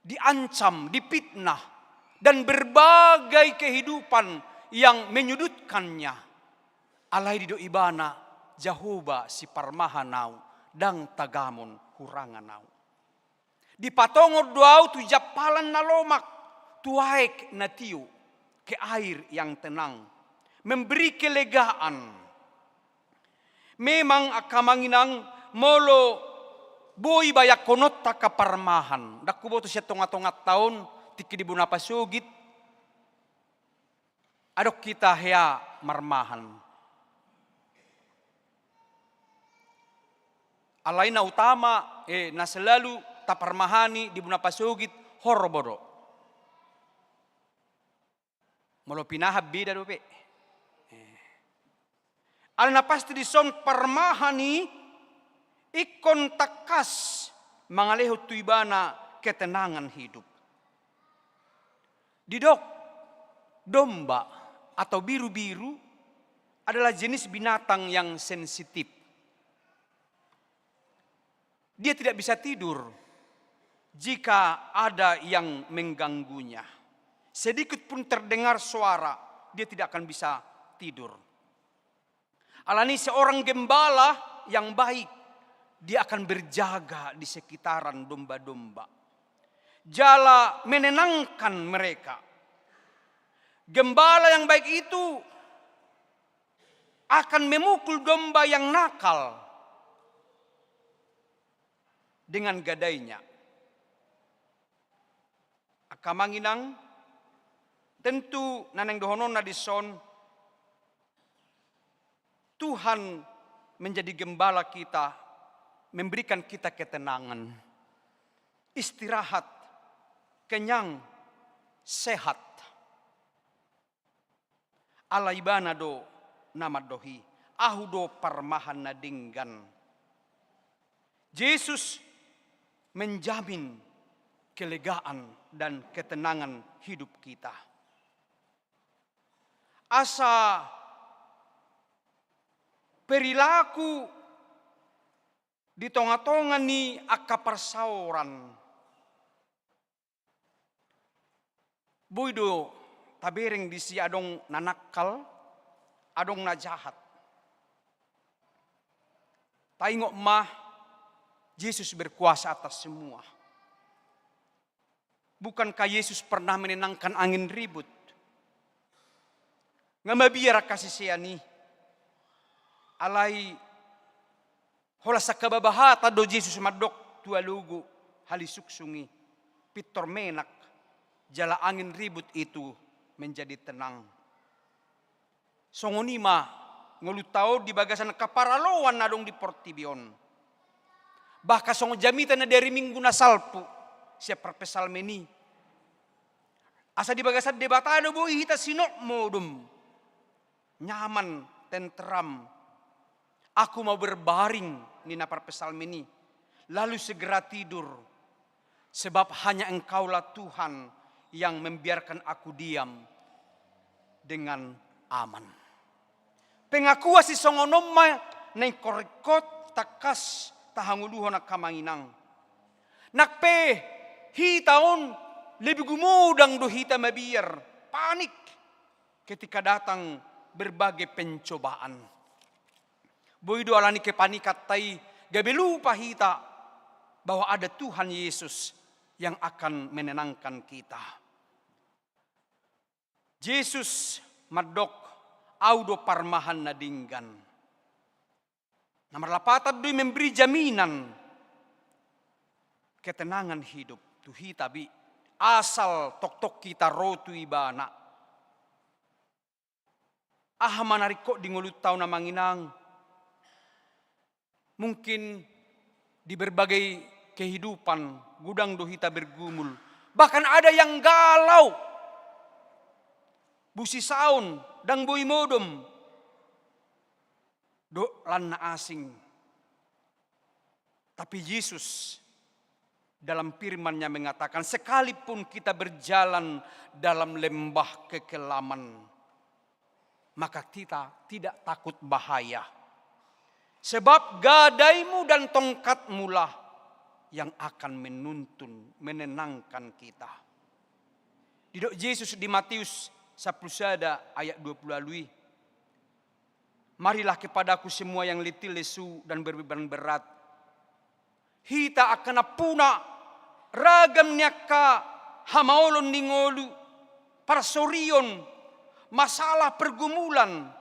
diancam, difitnah, dan berbagai kehidupan yang menyudutkannya. Alai didok ibana, "Jahowa siparmahan ahu, ndang tagamon hurangan ahu." Dipatongon do ahu tu jampalan na lomak, tu aek na tio, ke air yang tenang, memberi kelegaan. Memang, angka amang inang, molo boi bayangkononta angka parmahan, ndang huboto sian tonga-tonganta on, tingki di bona pasogit, adong hita hea marmahan. Alai na utama, eh, na selalu taparmahani di bona pasogit, horbo do. Molo pinahan beda dope. Eh. Alai na pasti dison parmahan i ingkon tangkas mangalehon tu ibana ketenangan hidup. Didok, domba atau biru-biru adalah jenis binatang yang sensitif. Dia tidak bisa tidur jika ada yang mengganggunya. Sedikit pun terdengar suara, dia tidak akan bisa tidur. Alani seorang gembala yang baik, dia akan berjaga di sekitaran domba-domba. jala menenangkan mereka. Gembala yang baik itu akan memukul domba yang nakal dengan gadainya. Angka amang inang, tentu na naeng dohononna dison, Tuhan menjadi gembala kita, memberikan kita ketenangan, istirahat, kenyang, sehat. Ala Ibana do na mandok i, Ahu do parmahan na denggan. Jesus menjamin kelegaan dan ketenangan hidup kita. Asa perilaku di tonga-tonga ni angka parsaoran. Boi do tabereng disi adong na nakal, adong na jahat. Taingot ma, Jesus berkuasa atas semua. Bukankah Yesus pernah menenangkan angin ribut? Nga mabiar angka sisean i. Alai holan sangkababa hata do Jesus mandok tu alogo halisungsung i, pintor menak, jala angin ribut itu menjadi tenang. Songon i ma ngolunta on di bagasan angka paraloan na adong di portibi on. Bahkan songon jamita na di ari Minggu na salpu, sian parpsalmen i. Asa di bagasan Debata do boi hita sinop modom. Nyaman, tentram. Aku mau berbaring, ninna parpsalmen i. Lalu segera tidur. Sebab hanya Engkaulah Tuhan yang membiarkan aku diam dengan aman. Pengakuan sisongon on ma na ingkon-ingkon tangkas tahangoluhon angka amang inang. Nang pe hita on lebih gumodang do hita mabiar, panik ketika datang berbagai pencobaan. Boi do alani kepanikanta i gabe lupa hita bahwa ada Tuhan Yesus yang akan menenangkan kita. Jesus mandok, Ahu do parmahan na denggan. Na marlapatan do i memberi jaminan ketenangan hidup tu hita, bi, asal tongtong hita ro tu Ibana. Aha ma na ringkot di ngolunta on, amang inang? Mungkin di berbagai kehidupan godang do hita bergumul. Bahkan ada yang galau. Busisaon, ndang boi modom. Dohot lan na asing. Tapi Jesus dalam firman-Nya mengatakan, sekalipun kita berjalan dalam lembah kekelaman, maka kita tidak takut bahaya. Sebab gadai-Mu dan tongkat-Mu lah yang akan menuntun, menenangkan kita. Didok Jesus di Matius sampulu sada ayat dua pulu ualu i, marilah kepada-Ku semua yang letih lesu dan berbeban berat. Hita angka nampuna ragam ni angka hamaolon ni ngolu, parsorion, masalah, pergumulan.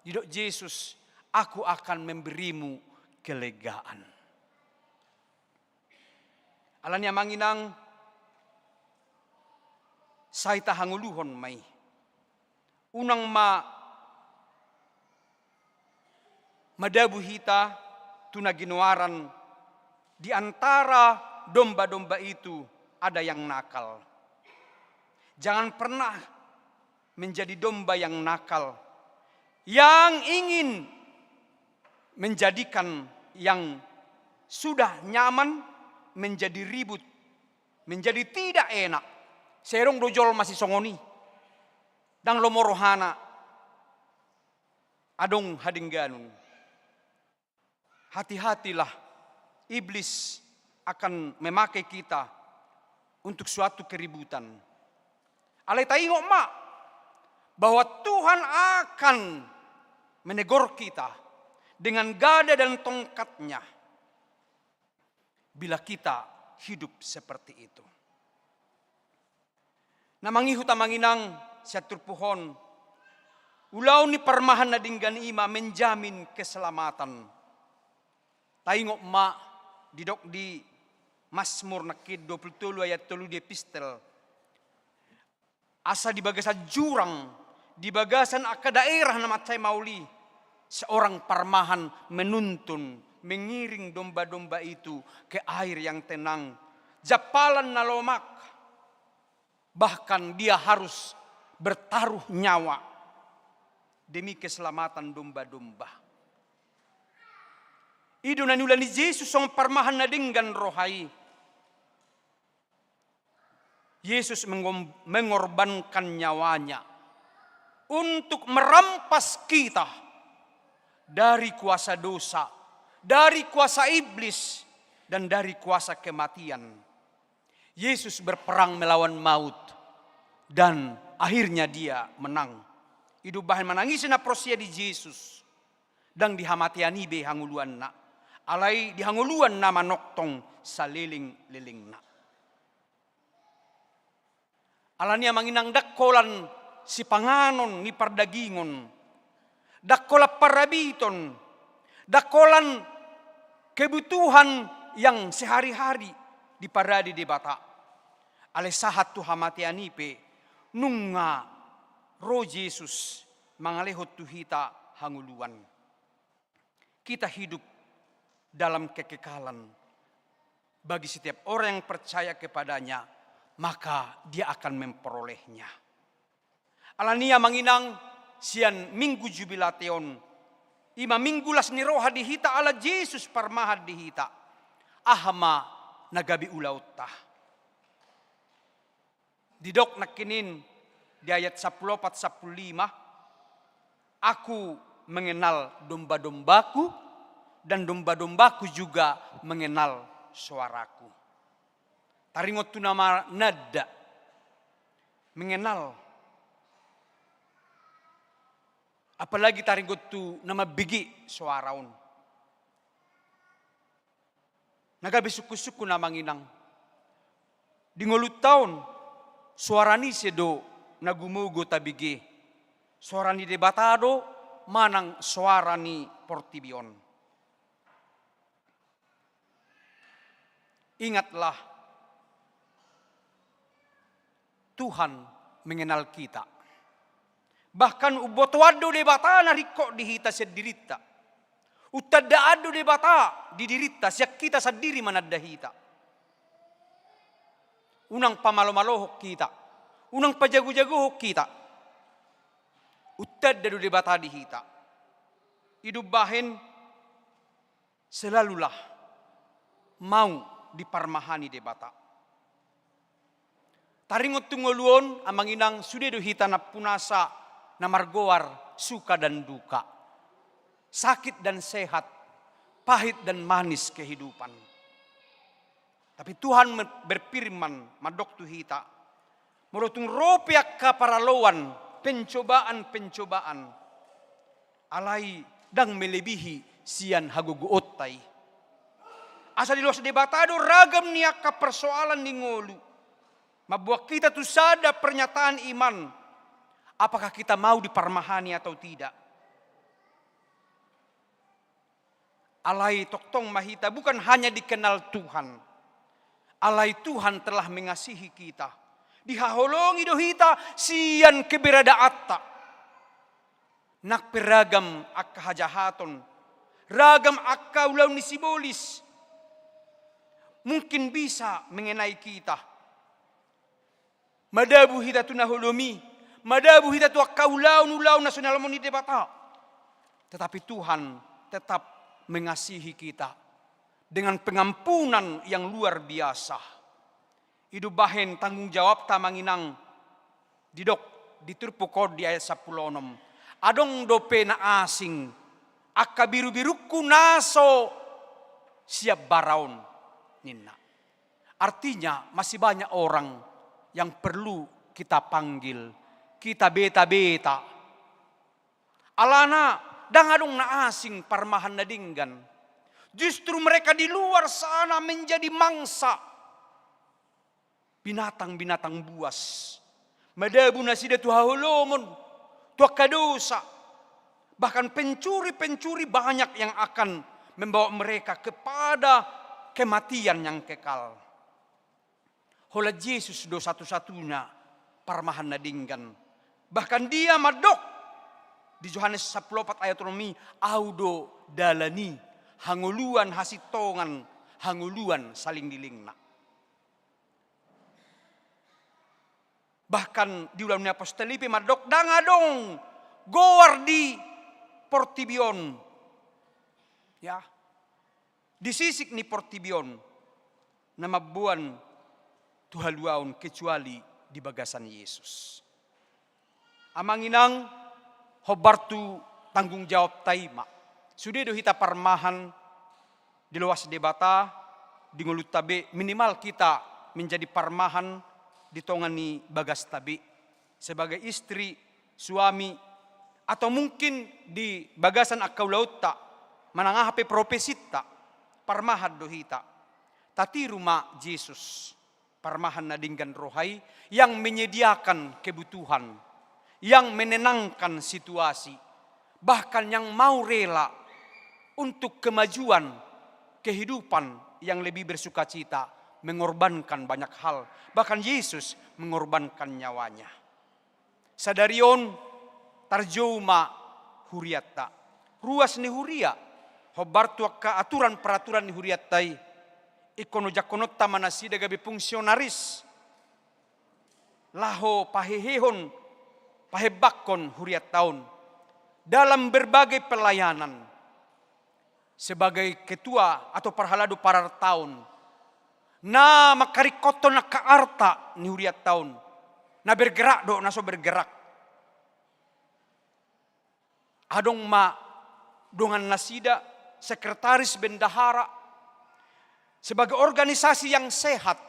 Didok Jesus, Aku akan memberimu kelegaan. Alani, amang inang, sai tahangoluhon ma i. Unang ma madabu hita tu na ginoaran di antara domba-domba itu ada yang nakal. Jangan pernah menjadi domba yang nakal, yang ingin menjadikan yang sudah nyaman menjadi ribut, menjadi tidak enak. Sai adong do jolma sisongon i. Ndang lomo rohana adong hadengganon. Hati-hatilah, iblis akan memakai kita untuk suatu keributan. Alai taingot ma bahwa Tuhan akan menegor kita dengan gada dan tongkat-Nya bila kita hidup seperti itu. Na mangihut amang inang sian turpuk on, ulaon ni parmahan na denggan i ma menjamin keselamatan. Taingot ma didok di Masmur nangkin dua pulu tolu ayat tolu di epistel. Asa di bagasan jurang, di bagasan angka daerah na mansai maol i, seorang parmahan menuntun, mengiring domba-domba itu ke air yang tenang. Jampalan na lomak, bahkan dia harus bertaruh nyawa demi keselamatan domba-domba. I do na niula ni Jesus songon parmahan na denggan roha i. Yesus mengom-, mengorbankan nyawanya untuk merampas kita dari kuasa dosa, dari kuasa iblis, dan dari kuasa kematian. Yesus berperang melawan maut, dan akhirnya Dia menang. I do umbahen manang ise na porsea di Jesus, ndang di hamatean i be hangoluanna, alai di hangoluan na manongtong saleleng-lelengna. Alani i amang inang, ndang holan sipanganon ni pardagingon, ndang holan parhabiton, ndang holan kebutuhan yang sehari-hari diparade Debata. Alai sahat tu hamatean i pe, nunga ro Jesus mangalehon tu hita hangoluan. Kita hidup dalam kekekalan. Bagi setiap orang yang percaya kepada-Nya, maka dia akan memperolehnya. Alani i amang inang, sian Minggu Jubilate on, i ma minggu las ni roha di hita ala Jesus parmahan di hita. Aha ma na gabe ulaonta? Didok nangkin di ayat sampulu opat, sampulu lima, "Aku mengenal domba-dombaku, dan domba-dombaku juga mengenal suaraku." Taringot tu na mananda, mengenal. Apalagi taringot tu na mambege soara on. Na gabe sungkun-sungkun amang inang. Di ngolunta on, soara ni ise do na gumogo tabege? Soara ni Debata do manang soara ni portibi on? Ingatlah, Tuhan mengenal kita. Bahkan umbotoan do Debata na ringkot di hita sian dirinta. Untandaan do Debata di dirinta, sian hita sandiri mananda hita. Unang pamalo-malohon hita, unang pajago-jagohon hita. Untanda do Debata di hita. I do umbahen selalulah mau diparmahani Debata. Taringot tu ngolu on, amang inang, sude do hita nampunasa na margoar suka dan duka, sakit dan sehat, pahit dan manis kehidupan. Tapi Tuhan me-, berfirman, mandok tu hita, molo tung ro pe angka paraloan, pencobaan-pencobaan, alai ndang melebihi sian hagogoonta i. Asa diloas Debata do ragam ni angka persoalan ni ngolu. Mamboan hita tu sada pernyataan iman, apakah kita mau diparmahani atau tidak? Alai tongtong ma hita bukan hanya dikenal Tuhan, alai Tuhan telah mengasihi kita. Dihaholongi do hita sian keberadaanta. Nang pe ragam angka hajahaton, ragam angka ulaon ni sibolis, mungkin bisa mengenai kita. Madabu hita tu na holom i, madabu hita tu angka ulaon-ulaon na so nialomo ni Debata. Tetapi Tuhan tetap mengasihi kita dengan pengampunan yang luar biasa. I do umbahen tanggung jawabta amang inang, didok di turpuk on di ayat sampulu onom. Adong dope na asing angka birubirungku na so sian bara on, ninna. Artinya, masih banyak orang yang perlu kita panggil, kita beta-beta. Alana, ndang adong na asing parmahan na denggan. Justru mereka di luar sana menjadi mangsa binatang-binatang buas. Madabu nasida tu haholomon, tu angka dosa. Bahkan pencuri-pencuri banyak yang akan membawa mereka kepada kematian yang kekal. Holan Jesus do satu-satunya parmahan na denggan. Bahkan Dia mandok di Johannes sampulu opat ayat onom i, "Ahu do dalan i, hangoluan, hasintongan, hangoluan saleleng ni lelengna." Bahkan di Ulaon ni Apostel i pe mandok, "Ndang adong goar di portibi on." Ya. Di sisik ni portibi on na mamboan tu haluaon kecuali di bagasan Jesus. Amang inang, hombar tu tanggung jawabta i ma. Sude do hita parmahan di loas Debata, di ngolunta be, minimal kita menjadi parmahan di tonga ni bagasta be. Sebagai istri, suami, atau mungkin di bagasan angka ulaonta, manang aha pe profesinta, parmahan do hita. Tatiru ma Jesus, parmahan na denggan roha i, yang menyediakan kebutuhan, yang menenangkan situasi, bahkan yang mau rela untuk kemajuan kehidupan yang lebih bersukacita, mengorbankan banyak hal. Bahkan Yesus mengorbankan nyawanya. Sadari on tarjou ma hurianta. Ruas ni huria, hombar tu angka aturan peraturan ni hurianta i. Ingkon ojakkononta ma nasida gabe fungsionaris laho pahehehon, pahembangkon hurianta on dalam berbagai pelayanan. Sebagai ketua atau parhalado pararta on, na mangkaringkothon angka arta ni hurianta on, na bergerak dohot na so bergerak. Adong ma dongan nasida, sekretaris, bendahara, sebagai organisasi yang sehat,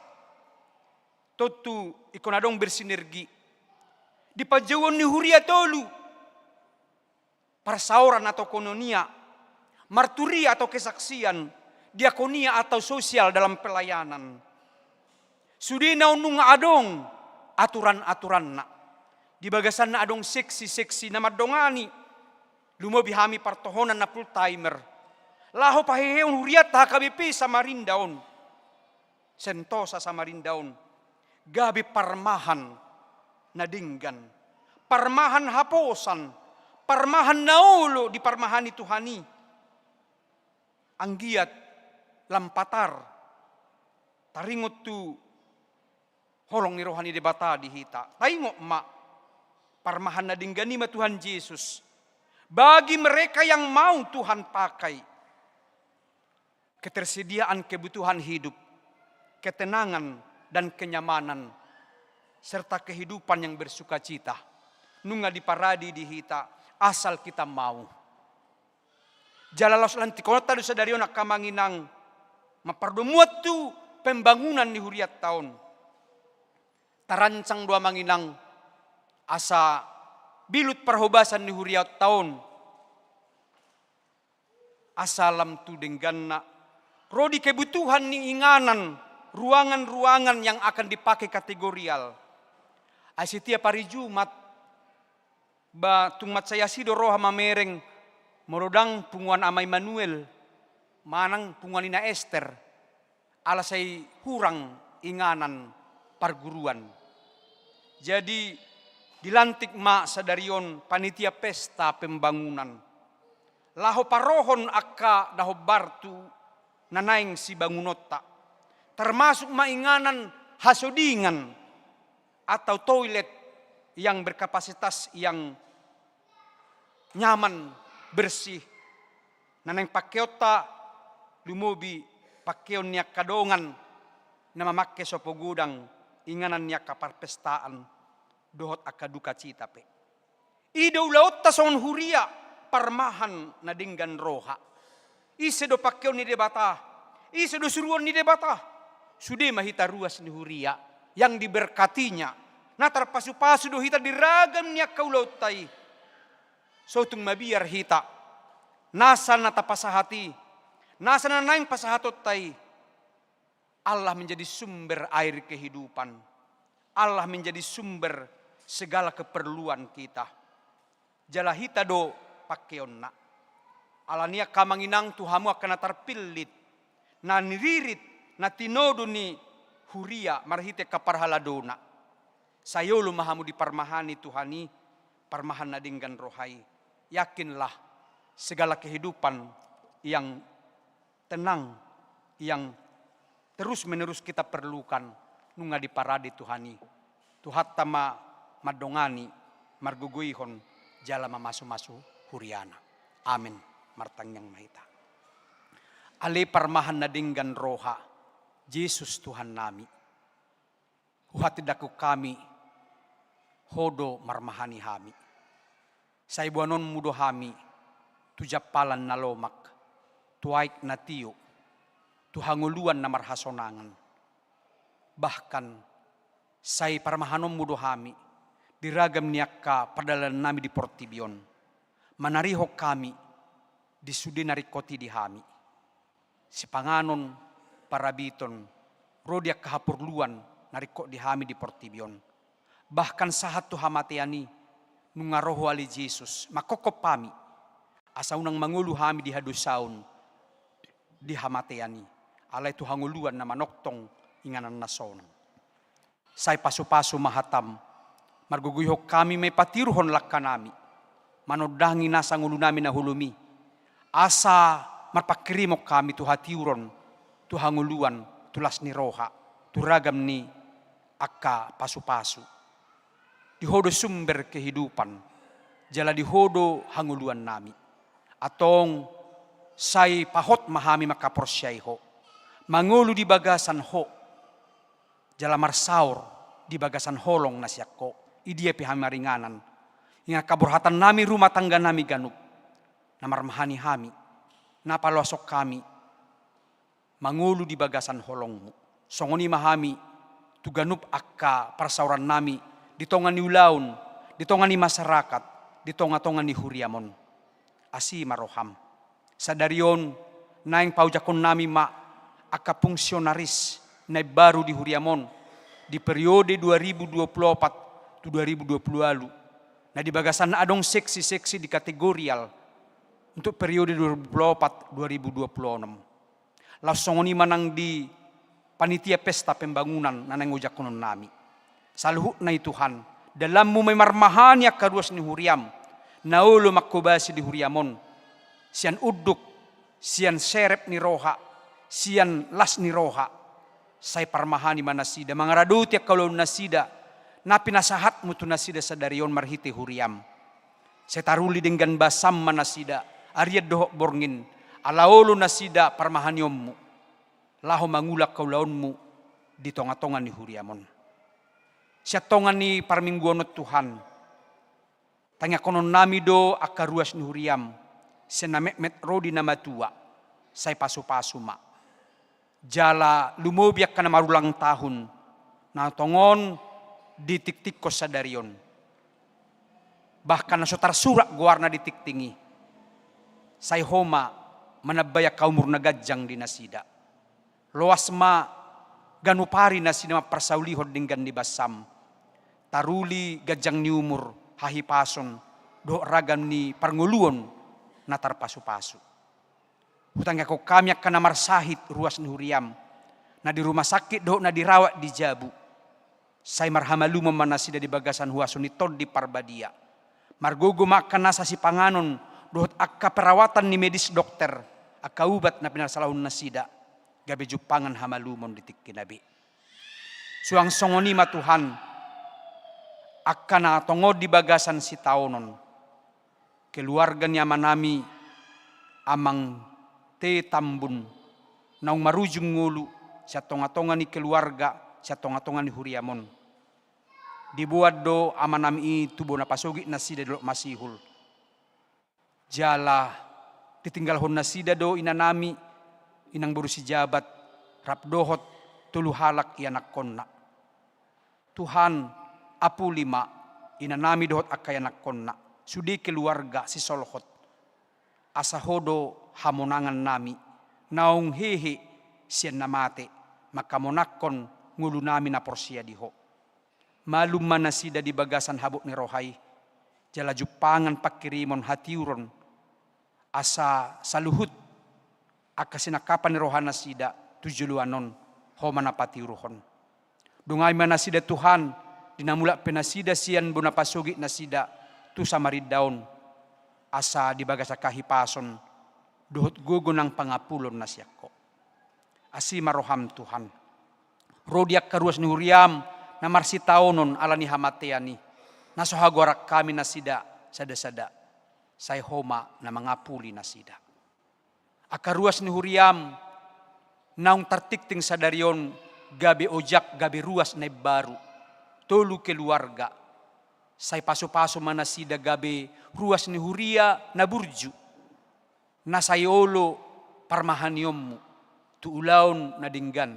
tontu ingkon adong bersinergi. Di panjouon ni huria tolu, parsaoran atau koinonia, marturia atau kesaksian, diakonia atau sosial dalam pelayanan. Sudena on nunga adong aturan-aturanna. Di bagasanna adong seksi-seksi na mandongani, lumobi hami partohonan na full timer. Laho pahehehon hurianta H K B P Samarinda on. Sentosa Samarinda on gabe parmahan na denggan, parmahan haposan, parmahan na olo diparmahani Tuhan i. Anggiat lam patar taringot tu holong ni roha ni Debata di hita. Taingot ma, parmahan na denggan i ma Tuhan Jesus. Bagi mereka yang mau Tuhan pakai, ketersediaan kebutuhan hidup, ketenangan dan kenyamanan, serta kehidupan yang bersukacita nunga diparade di hita, asal kita mau. Jala laos lantikononta do sadari on angka amang inang, mampardomuan tu pembangunan ni hurianta on. Tarancang do amang inang asa bilut parhobasan ni hurianta on, asa lam tu dengganna ro di kebutuhan ni inganan, ruangan-ruangan yang akan dipakai kategorial. Ai setiap hari Jumat, ba tung mansai asi do roha mamereng, molo ndang punguan Ama Immanuel manang punguan Ina Ester, ala sai hurang inganan parguruan. Jadi, dilantik ma sadari on panitia pesta pembangunan laho parohon angka na hombar tu na naeng sibangunonta, termasuk ma inganan hasodingan atau toilet yang berkapasitas yang nyaman, bersih. Na naeng pangkeonta lumobi pangkeon ni angka dongan na mamangke sopo godang, inganan ni angka parpestaan dohot angka dukacita pe. I do ulaonta songon huria parmahan na denggan roha. Ise do pangkeon ni Debata? Ise do suruon ni Debata? Sude ma hita ruas ni huria yang diberkati-Nya. Na tarpasupasu do hita di ragam ni angka ulaonta i. So tung mabiar hita, nasa na tapasahat i, nasa na naeng pasahatonta i, Allah menjadi sumber air kehidupan. Allah menjadi sumber segala keperluan kita. Jala hita do pangkeonna. Alani i angka amang inang, tu hamu angka na tarpillit, na niririt, na tinodo ni huria marhite angka parhaladona. Sai olo ma hamu diparmahani Tuhan i, parmahan na denggan roha i. Yakinlah, segala kehidupan yang tenang yang terus-menerus kita perlukan, nunga diparade Tuhan i. Tuhanta ma mandongani, margogoihon, jala mamasu-masu huriana. Amen. Martangiang ma hita. Ale parmahan na denggan roha, Jesus Tuhannami. Huhatindangkon hami, Ho do marmahani hami. Sai boanonmu do hami tu jampalan na lomak, tu aek na tio, tu hangoluan na marhasonangan. Bahkan, sai parmahanonmu do hami di ragam ni angka pardalanannami di portibi on. Manarihon hami di sude na ringkot i di hami. Sipanganon, parabiton, ro di angka haporluan na ringkot di hami di portibi on. Bahkan sahat tu hamatean i, nunga ro Ho ale Jesus, mangkophop hami, asa unang mangolu hami di hadosaon di hamatean i, alai tu hangoluan na manongtong inganan na sonang. Sai pasu-pasu ma hatam, margogoihon hami ma i patiurhon langkanami, manondangi nasa ngolunami na holom i, asa marpangkirimon hami tu hatiuron, tu hangoluan, tu las ni roha, tu ragam ni angka pasu-pasu. Di Ho do sumber kehidupan, jala di Ho do hangoluannami. Antong, sai pahot ma hami mangkaporseai Ho, mangolu di bagasan Ho, jala marsaor di bagasan holong na sian Ho, i dia pe hami maringanan. Inganan angka borhatannami, rumah tangganami ganup, na marmahani hami, na paloashon hami mangolu di bagasan holongmu. Songon i ma hami tu ganup angka parsaorannami di tonga ni ulaon, di tonga ni masyarakat, di tonga-tonga ni huriam on. Asi ma roham. Sadari on, naeng paojakhonnami ma angka fungsionaris na imbaru di huriam on di periode dua ribu dua puluh empat tu dua ribu dua puluh ualu, na di bagasan adong seksi-seksi di kategorial untuk periode dua ribu dua puluh empat dua ribu dua puluh enam. Laos songon i ma nang di panitia pesta pembangunan na naeng ojakhononnami. Saluhutna i Tuhan, dalanmu ma i marmahani angka ruas ni huriam, na olo manghobasi di huriam on, sian unduk, sian serep ni roha, sian las ni roha. Sai parmahani ma nasida, mangaradoti angka ulaonnasida, na pinasahatmu tu nasida sadari on marhite huriam. Sai taruli denggan basam ma nasida, arian dohot borngin, ala olo nasida parmahanionmu laho mangula angka ulaonmu di tonga-tonga ni huriam on. Sian tonga ni parmingguon on Tuhan, tangiangkononnami do angka ruas ni huriam, sian na metmet ro di na matua, sai pasu-pasu ma. Jala lumobi angka na marulang tahun, na tongon ditingtinghon sadari on. Bahkan na so tarsurat goarna di tingting i, sai Ho ma manambai angka umur na ganjang di nasida. Loas ma ganup ari nasida mamparsaulihon denggan ni basam, taruli ganjang ni umur, hahipason, dohot ragam ni parngoluon na tarpasu-pasu. Hutangiangkon hami angka na marsahit ruas ni huriam, na di rumah sakit dohot na dirawat di jabu. Sai marhamalumon ma nasida di bagasan huaso ni Tondi Parbadia. Margogo ma angka nasa sipanganon dohot angka perawatan ni medis dokter, angka ubat na pinasalahon nasida, gabe jumpangan hamalumon di tingki na be. Suang songon i ma Tuhan, angka na tongon di bagasan sitaonon, keluarga ni amanami, Amang T. Tambun, naung marujung ngolu sian tonga-tonga ni keluarga, sian tonga-tonga ni huriam on. Diboan do amanami i tu bona pasogit nasida di Dolok Masihul. Jala ditinggalhon nasida do inanami, inang boru Sijabat, rap dohot tolu halak ianakkonna. Tuhan, apuli ma inanami dohot angka ianakkonna, sude keluarga sisolhot. Asa Ho do hamonangannami, naung hehe sian na mate, mangkamonangkon ngolunami na porsea di Ho. Malum ma nasida di bagasan habot ni roha i, jala jumpangan pangkirimon hatiuron, asa saluhut angka sinangkapan ni rohanasida tu joloan on, Ho ma na patiuruhon. Donganmi ma nasida Tuhan, di na mulak pe nasida sian bona pasogit nasida tu Samarinda on, asa di bagasan hahipason dohot gogo nang pangapulon na sian Ho. Asi ma roham Tuhan. Ro di angka ruas ni huriam na marsitaonon ala ni hamatean i, na so hagoaran hami nasida sada-sada, sai Ho ma na mangapuli nasida. Angka ruas ni huriam naung tartingting sadari on gabe ojak, gabe ruas na imbaru, tolu keluarga, sai pasu-pasu ma nasida gabe ruas ni huria na burju, na sai olo parmahanionmu tu ulaon na denggan,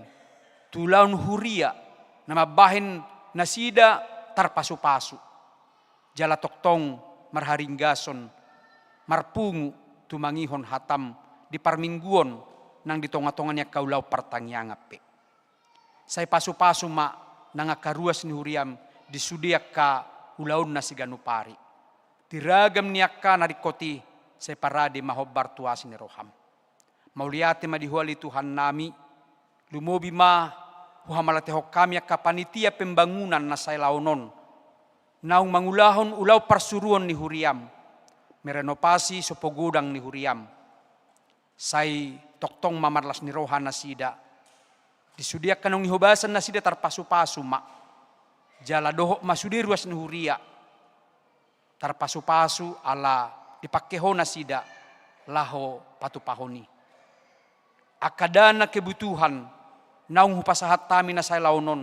tu ulaon huria na mambahen nasida tarpasu-pasu, jala tongtong marharinggason, marpungu tumangihon hatam di parmingguon nang di tonga-tonga ni angka ulaon partangiangan pe. Sai pasu-pasu ma nang angka ruas ni huriam di sude angka ulaonna siganup ari. Di ragam ni angka na ringkot i, sai parade ma hombar tu asi ni roham. Mauliate ma di Ho ale Tuhannami, lumobi ma huhamauliatehon hami angka panitia pembangunan na sai laon on, naung mangulahon ulaon parsuruon ni huriam, merenovasi sopo godang ni huriam. Sai tongtong ma marlas ni roha nasida, di sude angka naung nihobasan nasida tarpasu-pasu ma, jala dohot ma sude ruas ni huria tarpasu-pasu ala dipangke Ho nasida laho patupahon i. Angka dana kebutuhan naung hupasahat hami na sai laon on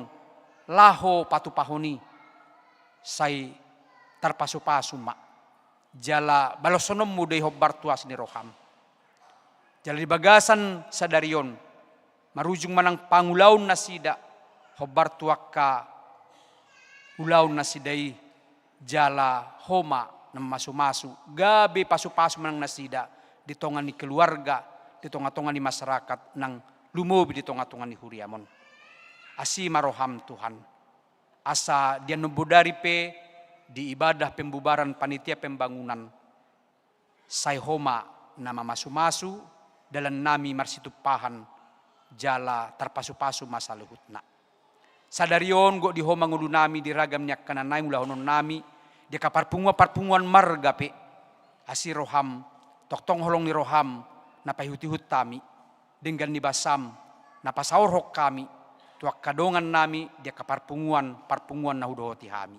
laho patupahon i, sai tarpasu-pasu ma, jala baloshononmu do i hombar tu asi ni roham. Jala di bagasan sadari on, marujung ma nang pangulaon nasida hombar tu angka ulaon nasida i, jala Ho ma na mamasu-masu, gabe pasu-pasu ma nang nasida di tonga ni keluarga, di tonga-tonga ni masyarakat, nang lumobi di tonga-tonga ni huriam on. Asi ma roham Tuhan, asa di annon bodari pe di ibadah pembubaran panitia pembangunan, sai Ho ma na mamasu-masu dalannami marsitumpahan, jala tarpasu-pasu ma saluhutna. Sadari on gok di Ho ma ngolunami di ragam ni angka na naeng ulahononnami, di angka parpunguan-parpunguan marga pe. Asi roham, tongtong holong ni roham na paihut-ihut hami, denggan ni basam na pasaorhon hami tu angka dongannami di angka parpunguan-parpunguan na hudohoti hami.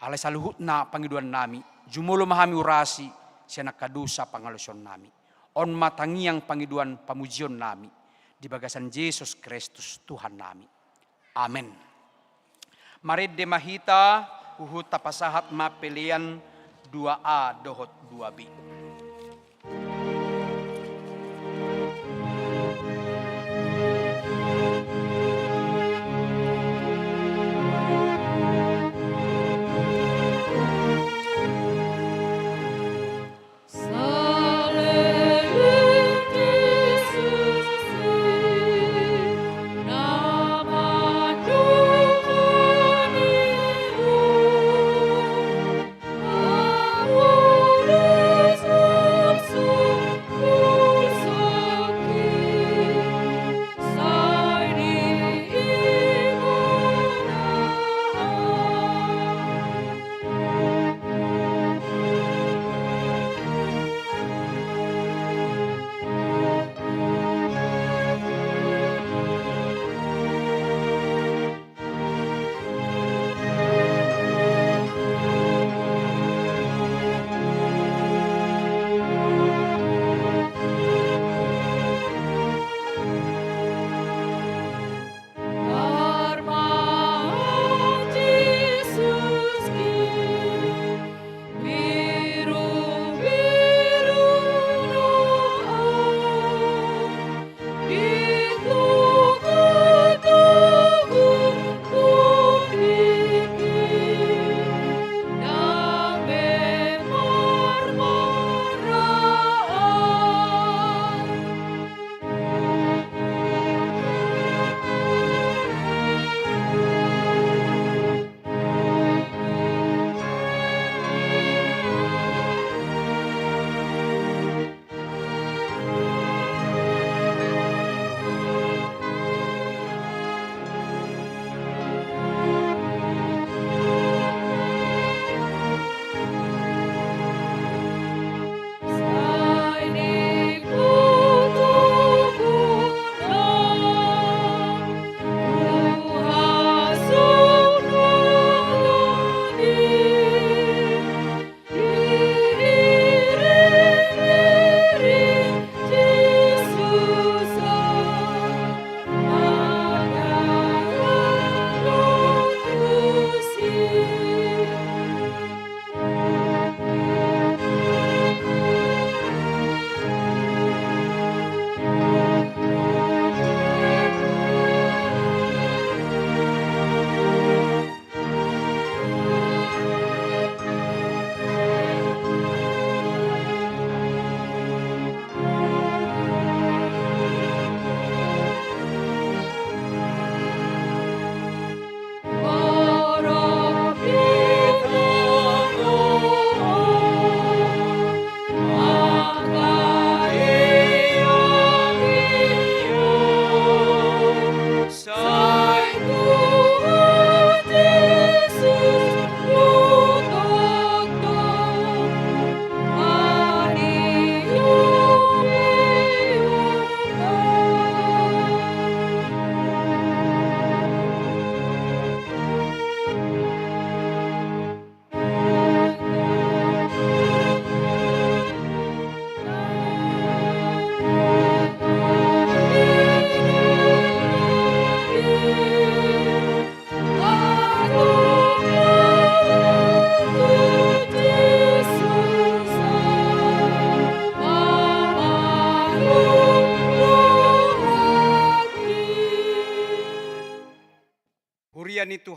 Alai saluhutna pangidoannami, jumolo ma hami urasi sian angka dosa pangalaosionnami. On ma tangiang pangidoan pamujionnami, di bagasan Jesus Kristus Tuhannami. Amen. Marende ma hita, huhut tapasahat ma pelean dua A dohot dua B.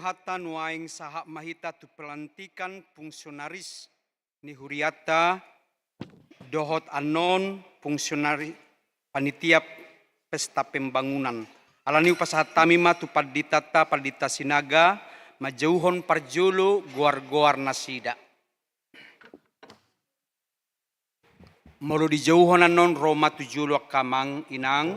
Huriata, nuaeng sahat ma hita tu pelantikan fungsionaris ni huriata dohot annon fungsionari panitia pesta pembangunan. Alani i hupasahat hami ma tu panditanta, Pandita Sinaga, manjouhon parjolo goar-goar nasida. Molo dijouhon annon, ro ma tu jolo angka amang inang.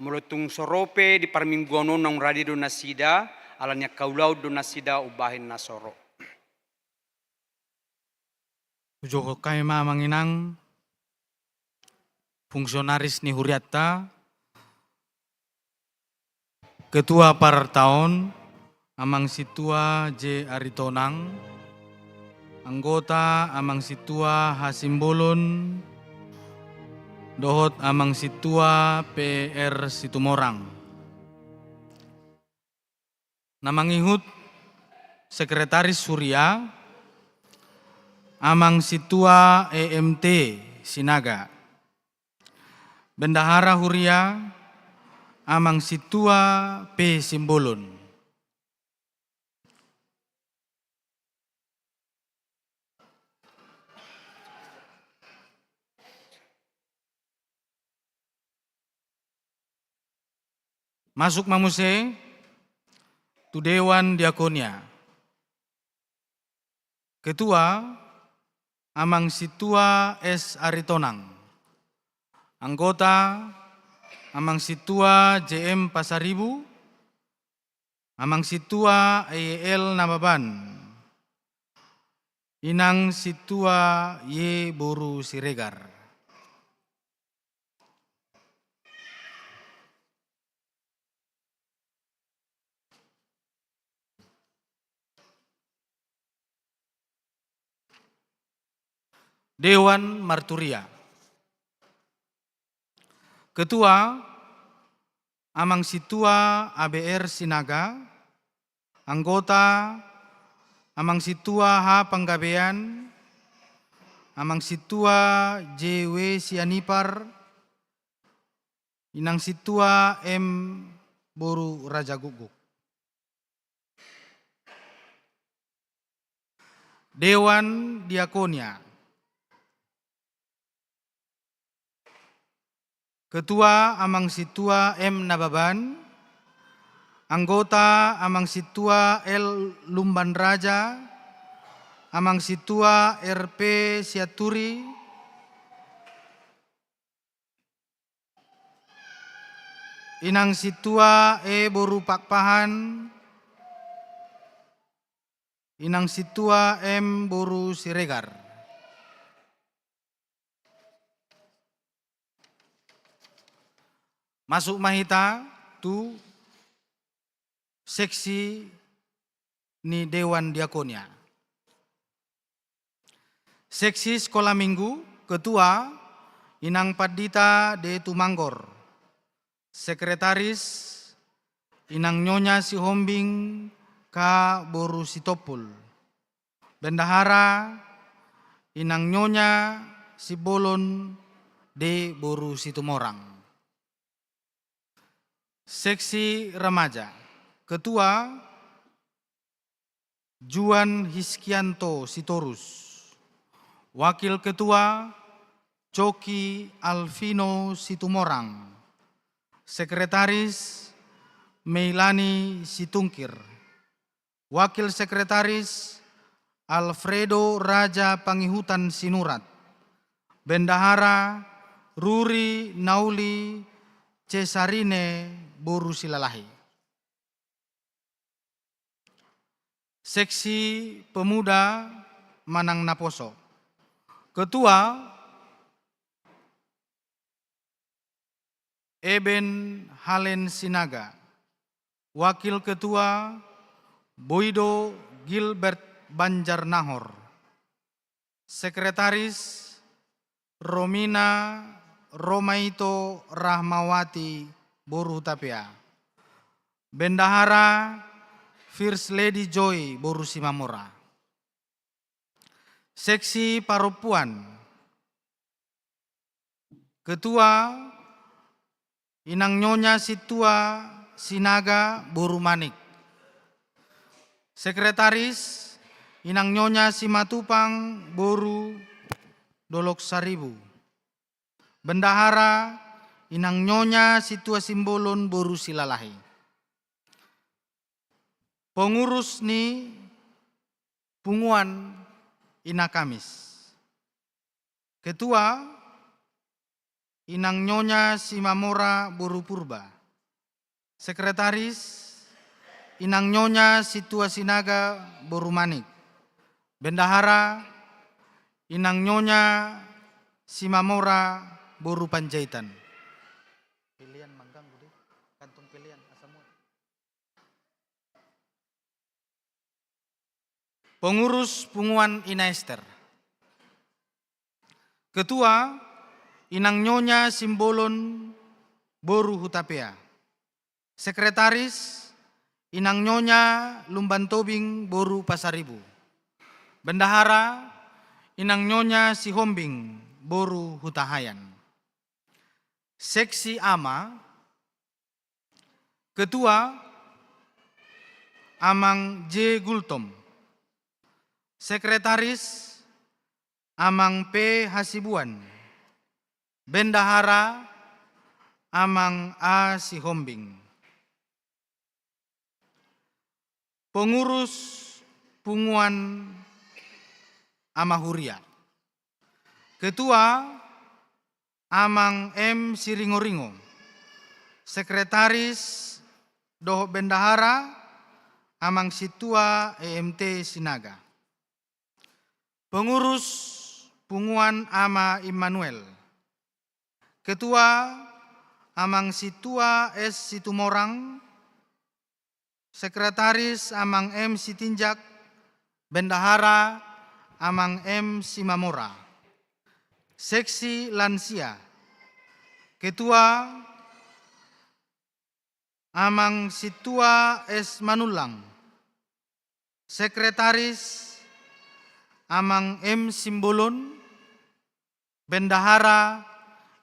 Molo tung so ro pe di parmingguan on, naung rade do nasida, alani angka ulaon do nasida umbahen na so ro. Hujouhon hami ma amang inang, fungsionaris ni hurianta, Ketua Partaon, Amang Sintua J Aritonang, anggota Amang Sintua H Simbolon, dohot Amang Sintua P R Situmorang. Na mangihut sekretaris huria, Amang Sintua E M T Sinaga. Bendahara huria, Amang Sintua P Simbolon. Masuk ma muse tu Dewan Diakonia. Ketua, Amang Sintua S Aritonang. Anggota, Amang Sintua J M Pasaribu, Amang Sintua E L Nababan, Inang Sintua Y Boru Siregar. Dewan Marturia. Ketua, Amang Sintua A B R Sinaga. Anggota, Amang Sintua H Panggabean, Amang Sintua J W Sianipar, Inang Sintua M Boru Rajagukguk. Dewan Diakonia. Ketua, Amang Sintua M Nababan. Anggota, Amang Sintua L Lumban Raja, Amang Sintua R P Sianturi, Inang Sintua E Boru Pakpahan, Inang Sintua M Boru Siregar. Masuk ma hita tu seksi ni Dewan Diakonia. Seksi Sekolah Minggu, Ketua, Inang Pandita D Tumanggor. Sekretaris, Inang Nyonya Sihombing K Boru Sitompul. Bendahara, Inang Nyonya Simbolon D Boru Situmorang. Seksi Remaja. Ketua, Juan Hiskianto Sitorus. Wakil Ketua, Coki Alvino Situmorang. Sekretaris, Meilani Situngkir. Wakil Sekretaris, Alfredo Raja Pangihutan Sinurat. Bendahara, Ruri Nauli Cesarine Boru Silalahi. Seksi Pemuda manang Naposo. Ketua, Eben Halen Sinaga. Wakil Ketua, Boido Gilbert Banjarnahor. Sekretaris, Romina Romaito Rahmawati Boru Hutapea. Bendahara, First Lady Joy Boru Simamora. Seksi Parompuan. Ketua, Inang Nyonya Sintua Sinaga Boru Manik. Sekretaris, Inang Nyonya Simatupang boru Dolok Saribu. Bendahara, Inang Nyonya Situa Simbolon boru Silalahi. Pengurus ni punguan Ina Kamis. Ketua, Inang Nyonya Simamora boru Purba. Sekretaris, Inang Nyonya Situa Sinaga boru Manik. Bendahara, Inang Nyonya Simamora boru Panjaitan. Pelean mengganggu deh, kantong pelean, asam urat. Pengurus punguan Ina Ester. Ketua, Inang Nyonya Simbolon boru Hutapea. Sekretaris, Inang Nyonya Lumban Tobing boru Pasaribu. Bendahara, Inang Nyonya Sihombing boru Hutahaean. Seksi ama. Ketua, Amang J Gultom. Sekretaris, Amang P Hasibuan. Bendahara, Amang A Sihombing. Pengurus punguan Ama Huria. Ketua, Amang M Siringoringo. Sekretaris dohot bendahara, Amang Situa E M T Sinaga. Pengurus punguan Ama Immanuel. Ketua, Amang Situa S Situmorang. Sekretaris, Amang M Sitinjak. Bendahara, Amang M Simamora. Seksi lansia. Ketua, Amang Situa S Manullang. Sekretaris, Amang M Simbolon. Bendahara,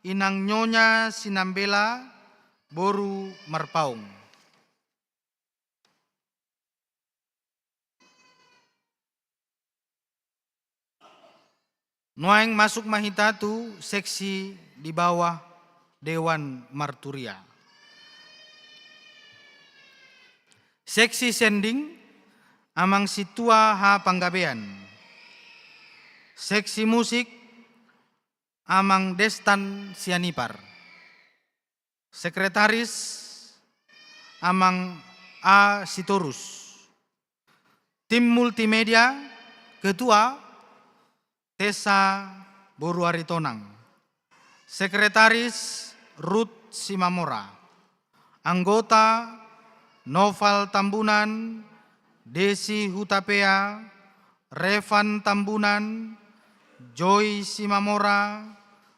Inang Nyonya Sinambela boru Marpaung. Nuaeng masuk ma hita tu seksi di bawah Dewan Marturia. Seksi sending, Amang Situa H Panggabean. Seksi musik, Amang Destan Sianipar. Sekretaris, Amang A Sitorus. Tim multimedia, Ketua, Tessa boru Aritonang. Sekretaris, Ruth Simamora. Anggota, Noval Tambunan, Desi Hutapea, Revan Tambunan, Joy Simamora,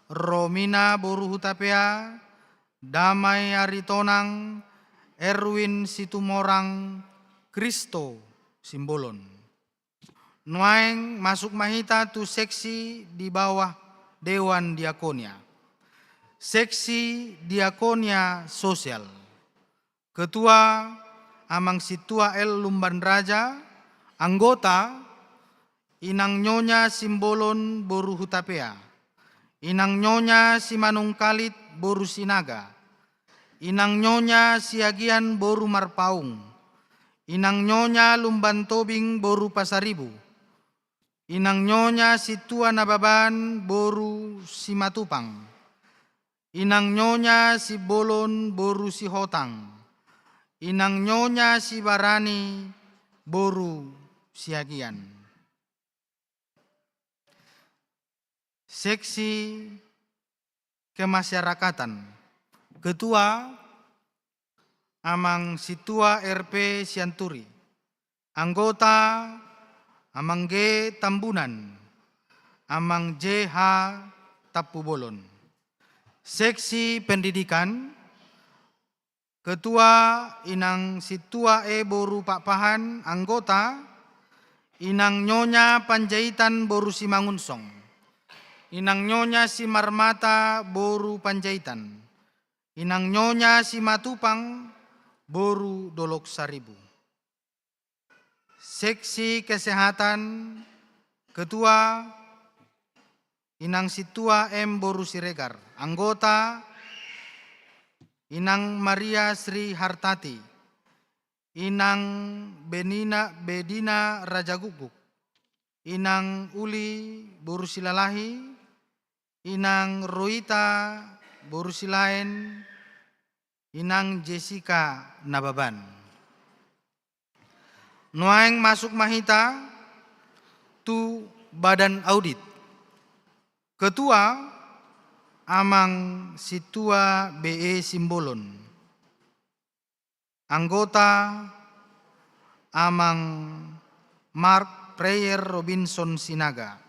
Romina boru Hutapea, Damai Aritonang, Erwin Situmorang, Kristo Simbolon. Nuaeng masuk ma hita tu seksi di bawah Dewan Diakonia. Seksi Diakonia Sosial. Ketua, Amang Situa L Lumban Raja. Anggota, Inang Nyonya Simbolon boru Hutapea. Inang Nyonya Simanungkalit boru Sinaga. Inang Nyonya Siagian boru Marpaung. Inang Nyonya Lumban Tobing boru Pasaribu. Inang Nyonya Situa Nababan boru Simatupang. Inang Nyonya Sibolon boru Sihotang. Inang Nyonya Sibarani boru Siagian. Seksi Kemasyarakatan. Ketua, Amang Situa R P Sianturi. Anggota, Amang G Tambunan, Amang J H Tampubolon. Seksi Pendidikan. Ketua, Inang Situa E boru Pakpahan. Anggota, Inang Nyonya Panjaitan boru Simangunsong. Inang Nyonya Simarmata boru Panjaitan. Inang Nyonya Simatupang boru Dolok Saribu. Seksi Kesehatan, Ketua, Inang Sintua M Boru Siregar. Anggota, Inang Maria Sri Hartati, Inang Benina, Bedina Rajagukguk, Inang Uli Boru Silalahi, Inang Roita Boru Silaen, Inang Jessica Nababan. Nuaeng masuk ma hita tu Badan Audit. Ketua, Amang Sintua B E Simbolon. Anggota, Amang Mark Prayer Robinson Sinaga.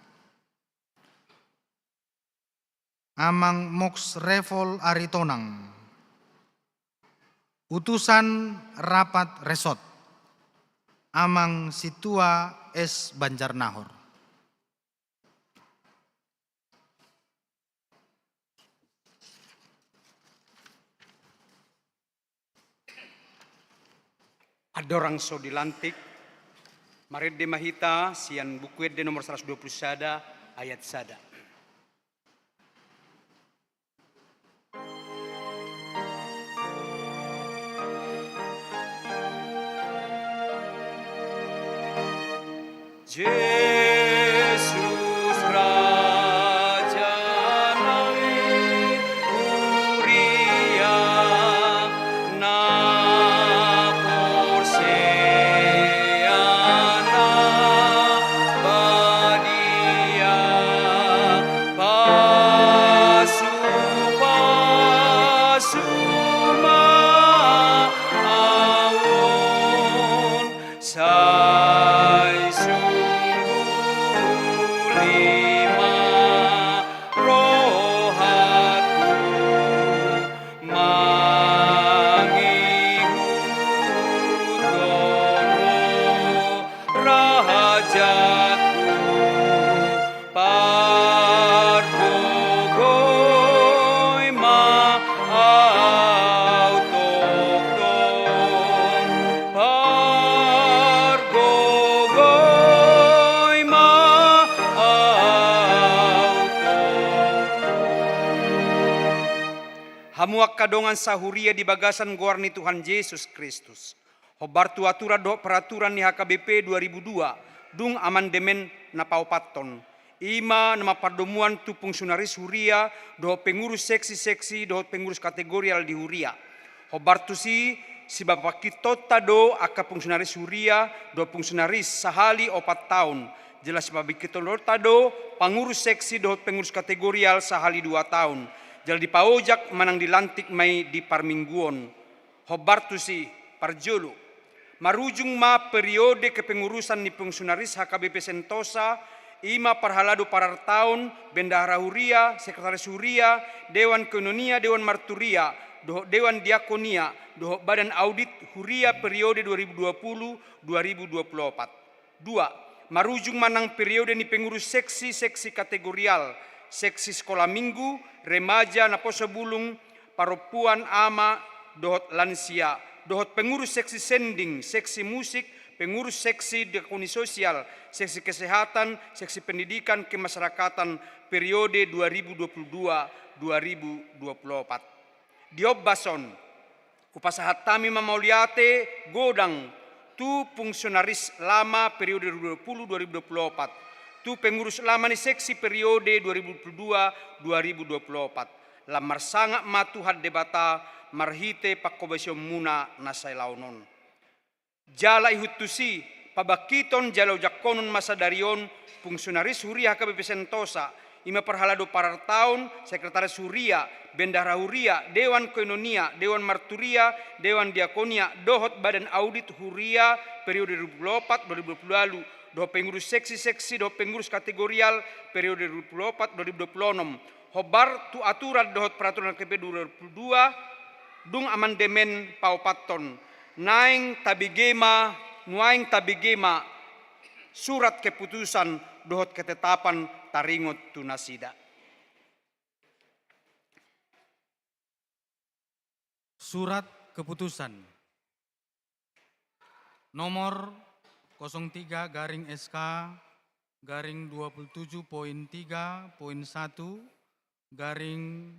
Amang Mox Revol Aritonang. Utusan Rapat Resort, Amang Sintua S Banjarnahor. Andorang so dilantik, marende ma hita sian Buku Ende nomor saratus dua pulu sada, ayat sada. Jesus Raja nai, Huria na porsea na badia, pasupasu ma ahu on. Sai sungguh lima rohangku mangihuthon Ho, Rajaku. Pargogoi ma ahu tongtong, pargogoi ma ahu tongtong. Hamu angka dongan sahuria di bagasan goar ni Tuhan Jesus Kristus. Hombar tu aturan dohot peraturan ni H K B P dua ribu dua, dung amandemen na paopathon. I ma na mampardomuan tu fungsionaris huria, dohot pengurus seksi-seksi, dohot pengurus kategorial di huria. Hombar tusi, sibapangkithonta do angka fungsionaris huria, dohot fungsionaris sahali opat taon. Jala sipabangkithonta do pangurus seksi dohot pengurus kategorial sahali dua taon. Jala dipaojak manang dilantik ma i di parmingguon. Hombar tusi, parjolo. Marujung ma periode kepengurusan ni fungsionaris H K B P Sentosa, i ma parhalado parartaon, bendahara huria, sekretaris huria, dewan koinonia, dewan marturia, dohot dewan diakonia, dohot badan audit huria periode dua ribu dua puluh dua ribu dua puluh opat. Dua, marujung ma nang periode ni pengurus seksi, seksi kategorial, seksi sekolah minggu, remaja, naposo bulung, parompuan, ama, dohot lansia, dohot pengurus seksi sending, seksi musik, pengurus seksi diakoni sosial, seksi kesehatan, seksi pendidikan kemasyarakatan, periode dua ribu dua puluh dua dua ribu dua puluh opat. Di ombas on, hupasahat hami ma mauliate godang tu fungsionaris lama periode dua ribu dua puluh dua ribu dua puluh opat, tu pengurus lama ni seksi periode dua ribu dua puluh dua dua ribu dua puluh opat. Lam marsangap ma Tuhan Debata marhite panghobasionmuna na sailaon on. Jala ihut tusi, pabangkithon jala ojak honon ma sadari on fungsionaris huria H K B P Sentosa, i ma parhalado parartaon, sekretaris huria, bendahara huria, dewan koinonia, dewan marturia, dewan diakonia, dohot badan audit huria periode dua ribu dua puluh opat dua ribu dua puluh walu, dohot pengurus seksi-seksi, dohot pengurus kategorial periode dua ribu dua puluh opat dua ribu dua puluh onom. Hombar tu aturan dohot peraturan H K B P dua ribu dua puluh dua, dung amandemen paopathon. Naeng tabege ma, nuaeng tabege ma surat keputusan dohot ketetapan taringot tu nasida. Surat keputusan nomor kosong tiga garing S K garing dua puluh tujuh poin tiga poin satu garing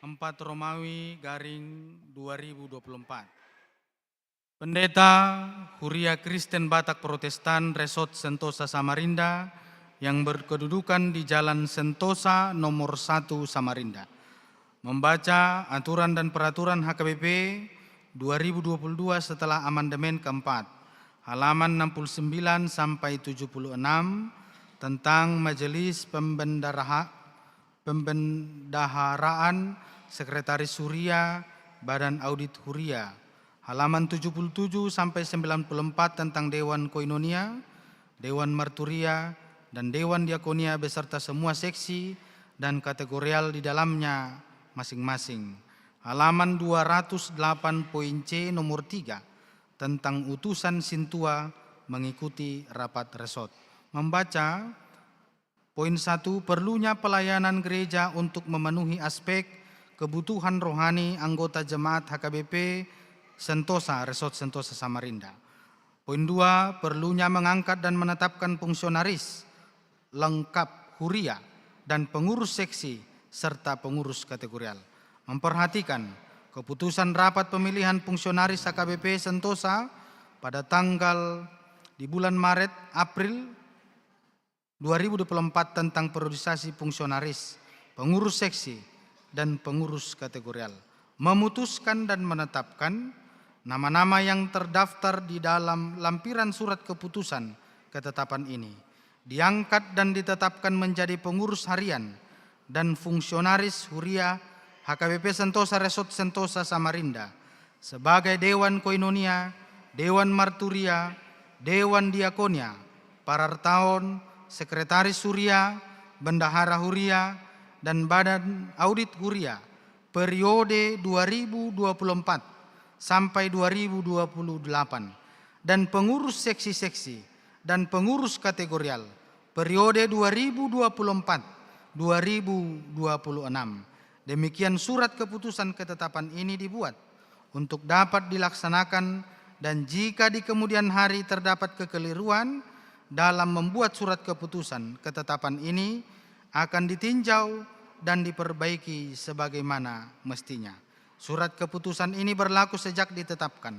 empat Romawi garing dua ribu dua puluh empat. Pendeta Huria Kristen Batak Protestan Resort Sentosa Samarinda yang berkedudukan di Jalan Sentosa nomor satu Samarinda. Membaca aturan dan peraturan H K B P dua ribu dua puluh dua setelah amandemen keempat, halaman enam puluh sembilan sampai tujuh puluh enam, tentang Majelis Pembendaraha-, Pembendaharaan Sekretaris Huria, Badan Audit Huria, halaman tujuh puluh tujuh sampai sembilan puluh empat tentang Dewan Koinonia, Dewan Marturia, dan Dewan Diakonia beserta semua seksi dan kategorial di dalamnya masing-masing. Halaman dua ratus delapan poin C nomor tiga, tentang utusan sintua mengikuti rapat resort. Membaca poin satu, perlunya pelayanan gereja untuk memenuhi aspek kebutuhan rohani anggota jemaat H K B P Sentosa, Resort Sentosa Samarinda. Poin dua, perlunya mengangkat dan menetapkan fungsionaris lengkap huria dan pengurus seksi serta pengurus kategorial. Memperhatikan keputusan rapat pemilihan fungsionaris H K B P Sentosa pada tanggal di bulan Maret, April dua ribu dua puluh empat tentang periodisasi fungsionaris, pengurus seksi, dan pengurus kategorial. Memutuskan dan menetapkan nama-nama yang terdaftar di dalam lampiran surat keputusan ketetapan ini diangkat dan ditetapkan menjadi pengurus harian dan fungsionaris huria H K B P Sentosa Resort Sentosa Samarinda sebagai Dewan Koinonia, Dewan Marturia, Dewan Diakonia, Parartaon, Sekretaris Huria, Bendahara Huria, dan Badan Audit Huria periode dua ribu dua puluh empat sampai dua ribu dua puluh delapan, dan pengurus seksi-seksi dan pengurus kategorial periode dua ribu dua puluh empat dua ribu dua puluh enam. Demikian surat keputusan ketetapan ini dibuat untuk dapat dilaksanakan, dan jika di kemudian hari terdapat kekeliruan dalam membuat surat keputusan ketetapan ini, akan ditinjau dan diperbaiki sebagaimana mestinya. Surat keputusan ini berlaku sejak ditetapkan.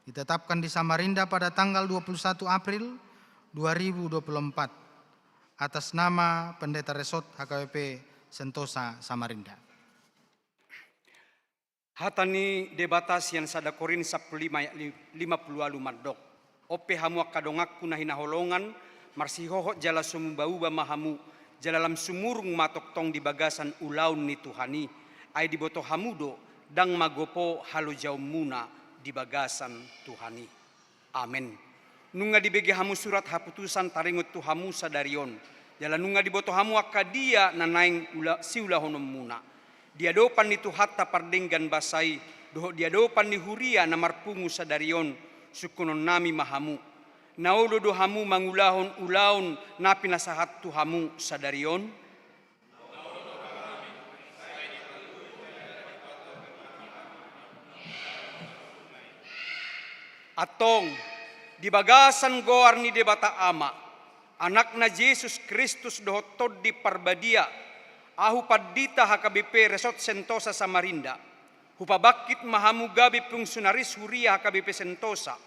Ditetapkan di Samarinda pada tanggal dua puluh satu April dua ribu dua puluh empat atas nama Pendeta Resort H K B P Sentosa Samarinda. Hata ni Debata sian sada Korint sampulu lima ayat li-, lima pulu ualu mandok: On pe hamu angka donganku na hinaholongan, marsihohot jala so mubauba ma hamu, jala lam sumurung ma tongtong di bagasan ulaon ni Tuhan i. Ai diboto hamu do, ndang magopo halojaonmuna di bagasan Tuhan i. Amen. Nunga dibege hamu surat haputusan taringot tu hamu sadari on, jala nunga diboto hamu angka dia na naeng ula-, siulahononmuna. Di adopan ni Tuhanta pardenggan basa i, dohot di adopan ni huria na marpungu sadari on, sungkunonnami ma hamu. Na olo do hamu mangulahon ulaon na pinasahat tu hamu sadari on? Antong, di bagasan goar ni Debata Ama, Anakna Jesus Kristus dohot Tondi Parbadia, ahu pandita H K B P Resort Sentosa Samarinda, hupabangkit ma hamu gabe fungsionaris huria H K B P Sentosa,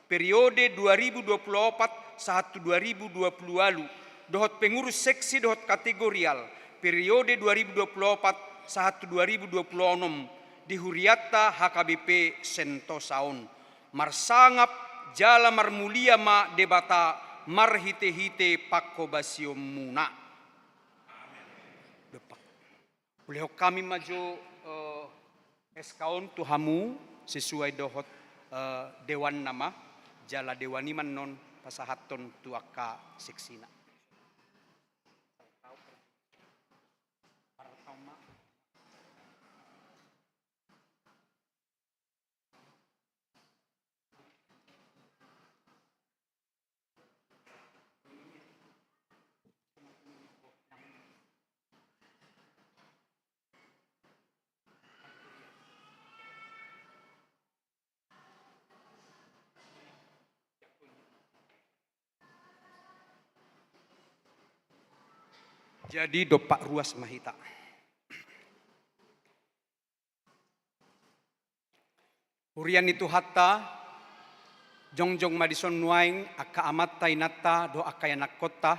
periode dua ribu dua puluh opat sahat tu dua ribu dua puluh ualu, dohot pengurus seksi dohot kategorial, periode dua ribu dua puluh opat sahat tu dua ribu dua puluh onom, di hurianta H K B P Sentosa on. Marsangap jala marmulia ma Debata marhitehite panghobasionmuna. Amen. Dompak. Ulehon hami ma jo, eh, S K on tu hamu sesuai dohot, eh, dewanna ma, jala dewan i ma annon pasahathon tu angka seksina. Jadi dompak ruas ma hita. Huria ni Tuhanta, jongjong ma dison nuaeng angka amanta, inanta dohot angka ianakhonta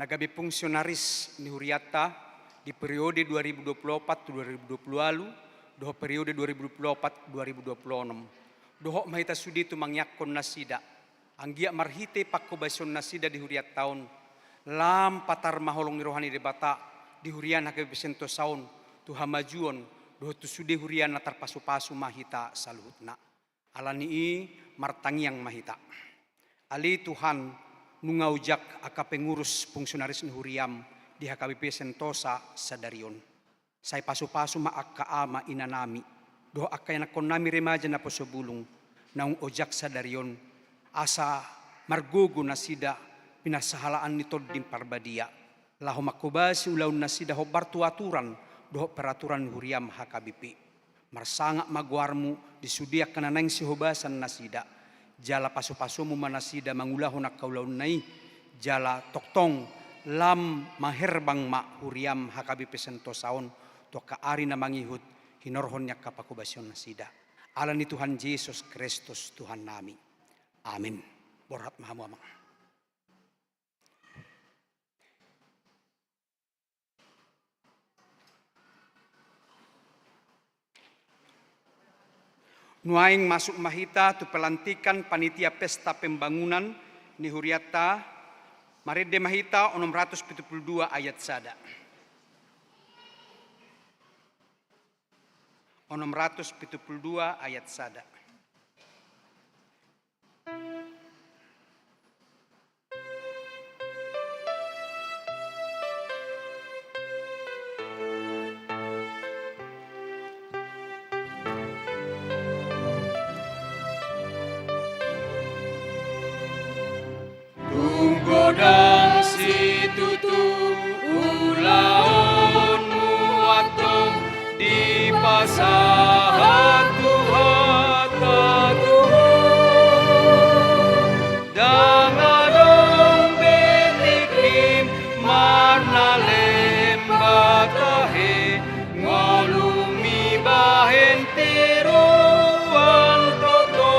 na gabe fungsionaris ni hurianta di periode dua ribu dua puluh opat tu dua ribu dua puluh ualu dohot periode dua ribu dua puluh opat dua ribu dua puluh onom. Dohot ma hita sude tu mangiakkon nasida, anggiat marhite pangkobasion nasida di hurianta on, lam patar ma holong ni roha ni Debata di hurian H K B P Sentosa on tu hamajuon dohot tu sude huria na tarpasupasu ma hita saluhutna. Ala ni i martangiang ma hita. Ale Tuhan, nunga ojak angka pengurus fungsionaris ni huriam di H K B P Sentosa sadari on. Sai pasupasu ma angka ama inanami dohot angka ianakhonnami remaja naposo bulung naung ojak sadari on, asa margogo nasida pinarsahalaan ni Tondi Parbadia laho manghobasi ulaon nasida hombar tu aturan dohot peraturan ni huriam H K B P. Marsangap ma goarmu di sude angka na naeng sihobasan nasida, jala pasupasumu ma nasida mangulahon angka ulaonna i, jala tongtong lam maherbang ma huriam H K B P Sentosa on tu angka ari na mangihut hinorhon ni angka pangkobasion nasida. Ala ni Tuhan Jesus Kristus Tuhannami. Amin. Borhat ma hamu, Amang. Nuaeng masuk ma hita tu pelantikan panitia pesta pembangunan ni hurianta, marende ma hita onom ratus pitu pulu dua ayat sada. Onom ratus pitu pulu dua ayat sada. Dung godang situtu ulaonmu antong dipasahat Tuhanta Tuhan. Ndang adong be tingkim marnalem ba tahe, ngolumi bahen tiruan toto.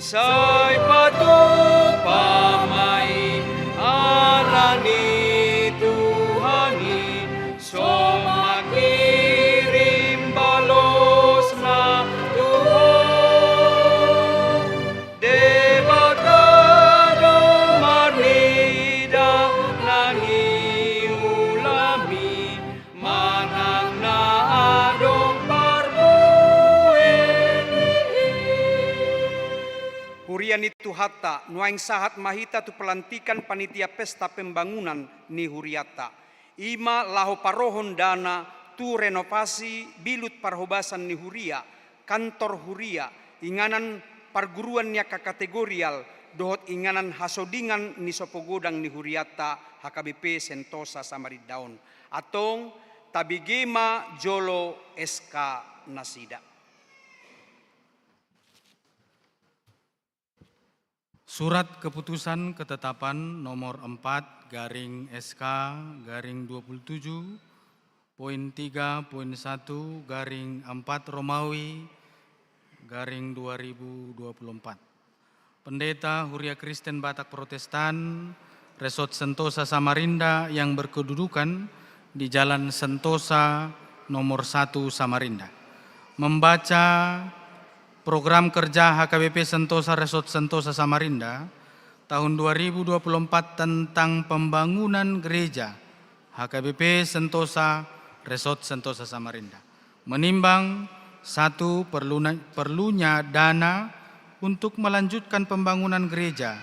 Sai patupa ma i ala ni Tuhan i, so mangkirim balosna Tuhan. Debata do marnida na niulami manang na adong parbueen i. Huria ni Tuhanta, nuaeng sahat ma hita tu pelantikan panitia pesta pembangunan ni hurianta. I ma laho parohon dana tu renovasi bilut parhobasan ni huria, kantor huria, inganan parguruan ni angka kategorial, dohot inganan hasodingan ni sopo godang ni hurianta H K B P Sentosa Samarinda on. Antong tabege ma jolo S K nasida. Surat Keputusan Ketetapan nomor empat garing S K garing dua puluh tujuh poin tiga poin satu garing empat Romawi garing dua ribu dua puluh empat. Pendeta Huria Kristen Batak Protestan Resort Sentosa Samarinda yang berkedudukan di Jalan Sentosa nomor satu Samarinda. Membaca program kerja H K B P Sentosa Resort Sentosa Samarinda tahun dua ribu dua puluh empat tentang pembangunan gereja H K B P Sentosa Resort Sentosa Samarinda. Menimbang, satu, perluna-, perlunya dana untuk melanjutkan pembangunan gereja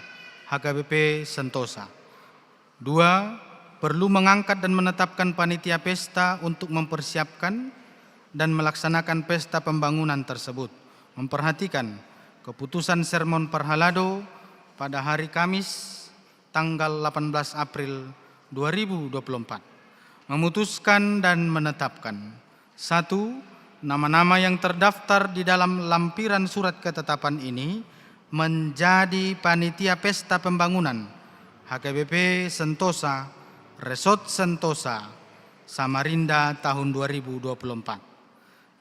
H K B P Sentosa. Dua, perlu mengangkat dan menetapkan panitia pesta untuk mempersiapkan dan melaksanakan pesta pembangunan tersebut. Memperhatikan keputusan sermon parhalado pada hari Kamis, tanggal delapan belas April dua ribu dua puluh empat, memutuskan dan menetapkan: satu, nama-nama yang terdaftar di dalam lampiran surat ketetapan ini menjadi panitia pesta pembangunan H K B P Sentosa Resort Sentosa Samarinda tahun dua ribu dua puluh empat.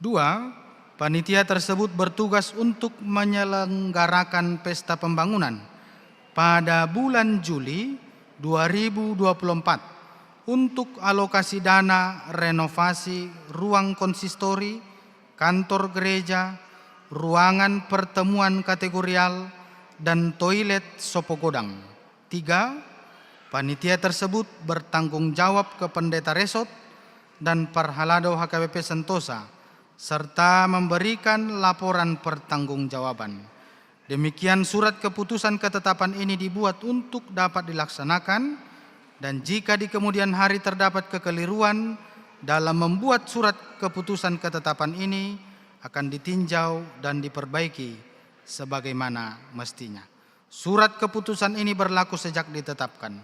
Dua, panitia tersebut bertugas untuk menyelenggarakan pesta pembangunan pada bulan Juli dua ribu dua puluh empat untuk alokasi dana renovasi ruang konsistori, kantor gereja, ruangan pertemuan kategorial, dan toilet sopogodang. Tiga, panitia tersebut bertanggung jawab ke pendeta resort dan parhalado H K B P Sentosa, serta memberikan laporan pertanggungjawaban. Demikian surat keputusan ketetapan ini dibuat untuk dapat dilaksanakan, dan jika di kemudian hari terdapat kekeliruan dalam membuat surat keputusan ketetapan ini, akan ditinjau dan diperbaiki sebagaimana mestinya. Surat keputusan ini berlaku sejak ditetapkan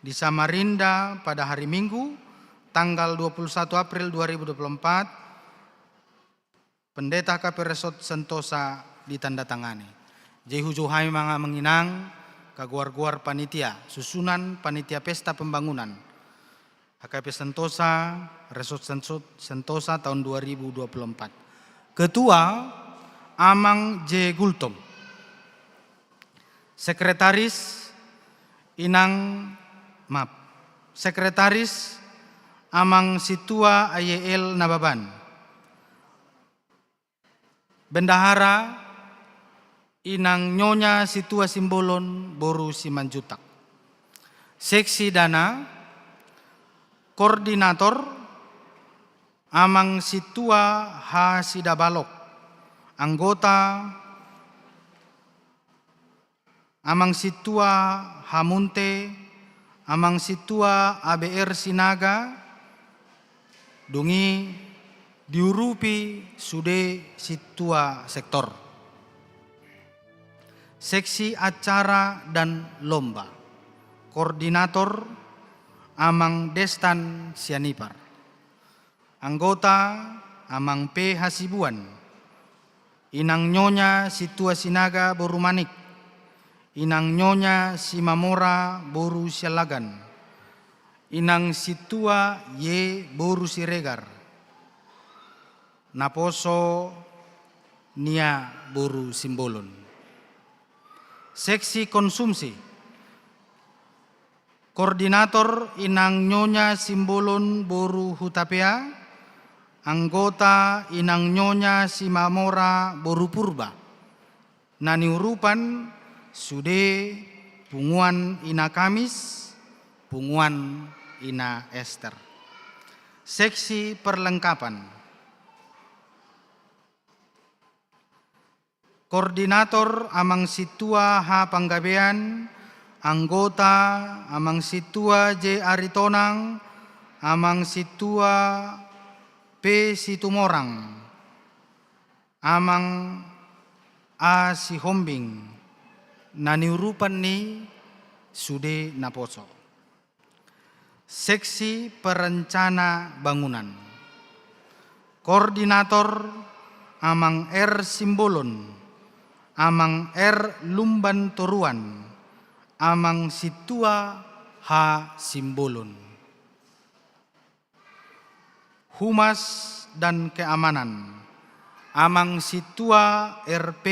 di Samarinda pada hari Minggu, tanggal dua puluh satu April dua ribu dua puluh empat, Pendeta H K B P Resort Sentosa ditandatangani. Jadi hujaha i ma, Amang Inang, kagoar-goar panitia, susunan panitia pesta pembangunan H K B P Sentosa, Resort Senso-, Sentosa tahun dua ribu dua puluh empat. Ketua, Amang J Gultom. Sekretaris, Inang, maaf. Sekretaris, Amang Sintua Y L Nababan. Bendahara, Inang Nyonya Sintua Simbolon boru Simanjuntak. Seksi dana, koordinator, Amang Sintua H Sidabalok. Anggota, Amang Sintua H Munte, Amang Sintua A B R Sinaga, dung i diurupi sude sintua sektor. Seksi acara dan lomba. Koordinator, Amang Destan Sianipar. Anggota, Amang P Hasibuan. Inang Nyonya Sintua Sinaga boru Manik. Inang Nyonya Simamora boru Siallagan. Inang Sintua Y boru Siregar. Naposo Nia boru Simbolon. Seksi konsumsi. Koordinator, Inang Nyonya Simbolon boru Hutapea. Anggota, Inang Nyonya Simamora boru Purba. Na niurupan sude punguan Ina Kamis, punguan Ina Ester. Seksi perlengkapan. Koordinator, Amang Sintua H Panggabean. Anggota, Amang Sintua J Aritonang, Amang Sintua P Situmorang, Amang A Sihombing. Na niurupan ni sude naposo. Seksi perencana bangunan. Koordinator, Amang R Simbolon, Amang R Lumban Toruan, Amang Sintua H Simbolon. Humas dan Keamanan, Amang Sintua R P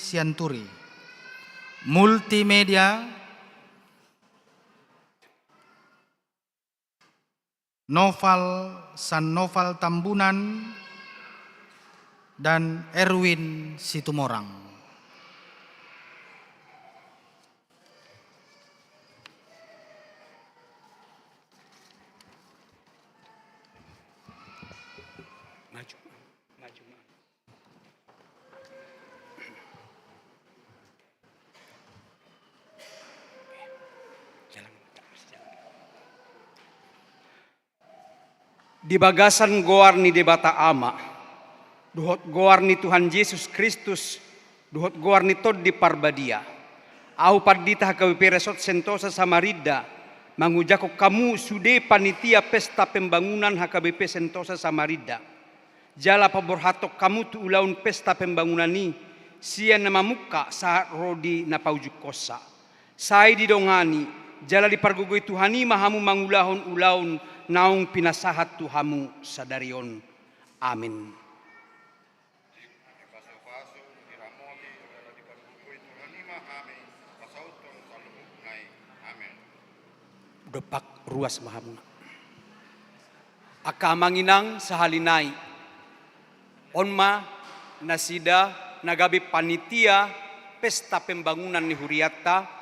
Sianturi. Multimedia, Noval San Noval Tambunan dan Erwin Situmorang. Maju, maju, maju. Di bagasan goar ni Debata Ama, dohot goar ni Tuhan Jesus Kristus, dohot goar ni Tondi Parbadia, ahu Pandita H K B P Resort Sentosa Samarinda, mangujakhon hamu sude panitia pesta pembangunan H K B P Sentosa Samarinda. Jala paborhathon hamu tu ulaon pesta pembangunan i, sian na mamungka sahat ro di na paujungkonsa. Sai didongani, Jala dipargogoi Tuhan i ma hamu mangulahon ulaon naung pinasahat tu hamu sadari on. Amin. Dipasupasu, diramoti, jala dipargogoi Tuhan i ma hami pasauthon saluhutna i. Amin. Dompak ruas ma hamu. Angka amang inang sahali nai, on ma nasida na gabe panitia pesta pembangunan ni hurianta,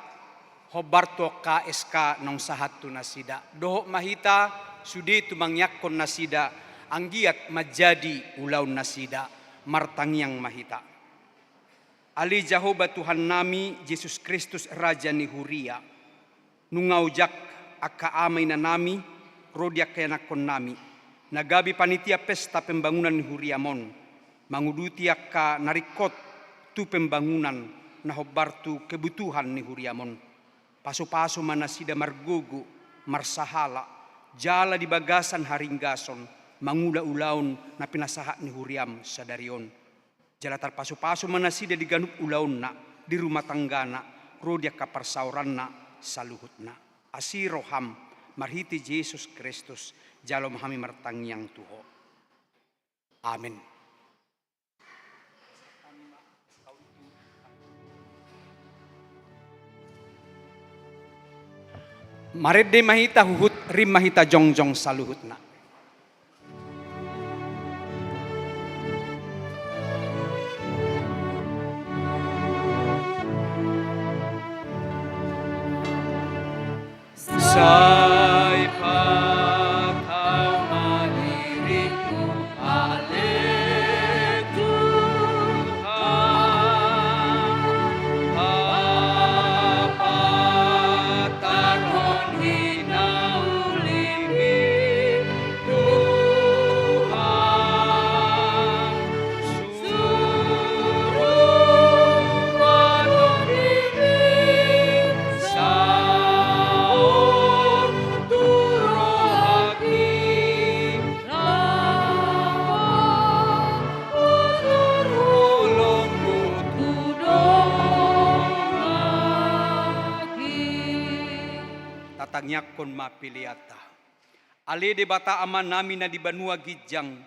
hombar tu angka S K naung sahat tu nasida. Dohot ma hita sude tumangiangkon nasida, anggiat manjadi ulaon nasida. Martangiang ma hita. Ale Jahowa Tuhannami Jesus Kristus, Raja ni huria, nunga ojak angka ama inanami ro di angka ianakkonnami na gabe panitia pesta pembangunan ni huriam on, manguduti angka na ringkot tu pembangunan na hombar tu kebutuhan ni huriam on. Pasupasu ma nasida margogo, marsahala, jala di bagasan haringgason mangula ulaon na pinasahat ni huriam sadari on. Jala tarpasupasu ma nasida di ganup ulaonna, di rumah tanggana, ro di angka parsaoranna saluhutna. Asi roham, marhite Jesus Kristus, jalo ma hami martangiang tu Ho. Amin. Marende ma hita huhut, rim ma hita jongjong saluhutna. Sai patau ma diringku, ale Tuhan, papatarhon hinaulimi, Tuhan. Tatangiangkon ma peleanta. Ale Debata Amanami na di banua ginjang,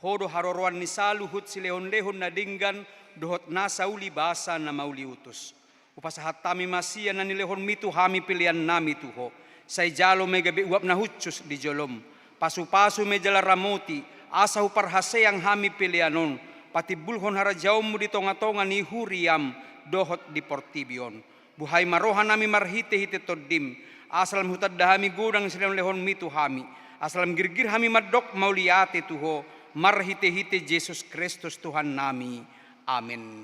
Ho do haroroan ni saluhut silehonlehon na denggan dohot nasa uli basa na mauliutus. Hupasahat hami ma sian na nilehonmi tu hami peleannami tu Ho. Sai jalo ma i gabe uap na hushus di jolom. Pasupasu ma i jala ramoti, asa huparhaseang hami pelean on patimbulhon harajaonmu di tongatonga ni huriam dohot di portibi on. Buhai ma rohanami marhitehite Tondim, asa lam hutanda hami godang silehonlehonmi tu hami, asa lam girgir hami mandok mauliate tu Ho, marhitehite Jesus Kristus Tuhannami. Amen.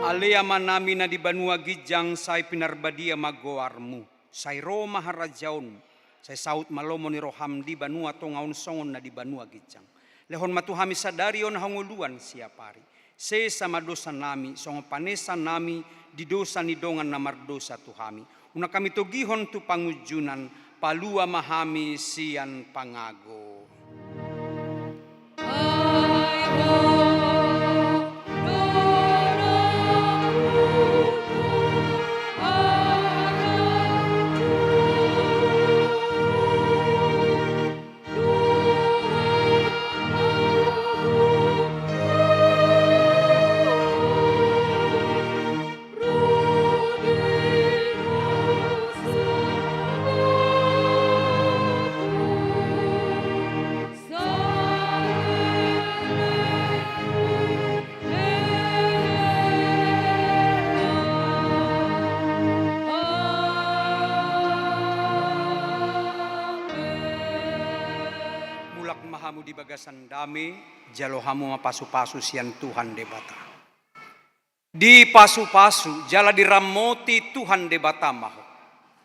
Ale Amanami na di banua ginjang, sai pinarbadia ma goarmu, sai ro ma harajaonmu, sai saut ma lomo ni roham di banua tonga on songon na di banua ginjang. Lehon ma tu hami sadari on hangoluan siapari. Sesa ma dosanami, songon panesanami di dosa ni dongan na mardosa tu hami. Unang hami togihon tu pangunjunan, palua ma hami sian pangago. Hamu di bagasan dame, jalo hamu ma pasu-pasu sian Tuhan Debata. Dipasupasu jala diramoti Tuhan Debata ma ho.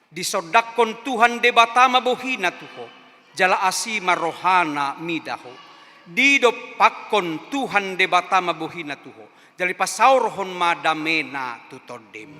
Disondangkon Tuhan Debata ma bohina tu ho, jala asi ma rohana mida ho. Didompakkon Tuhan Debata ma bohina tu ho, jala dipasaorhon ma damena tu tondim.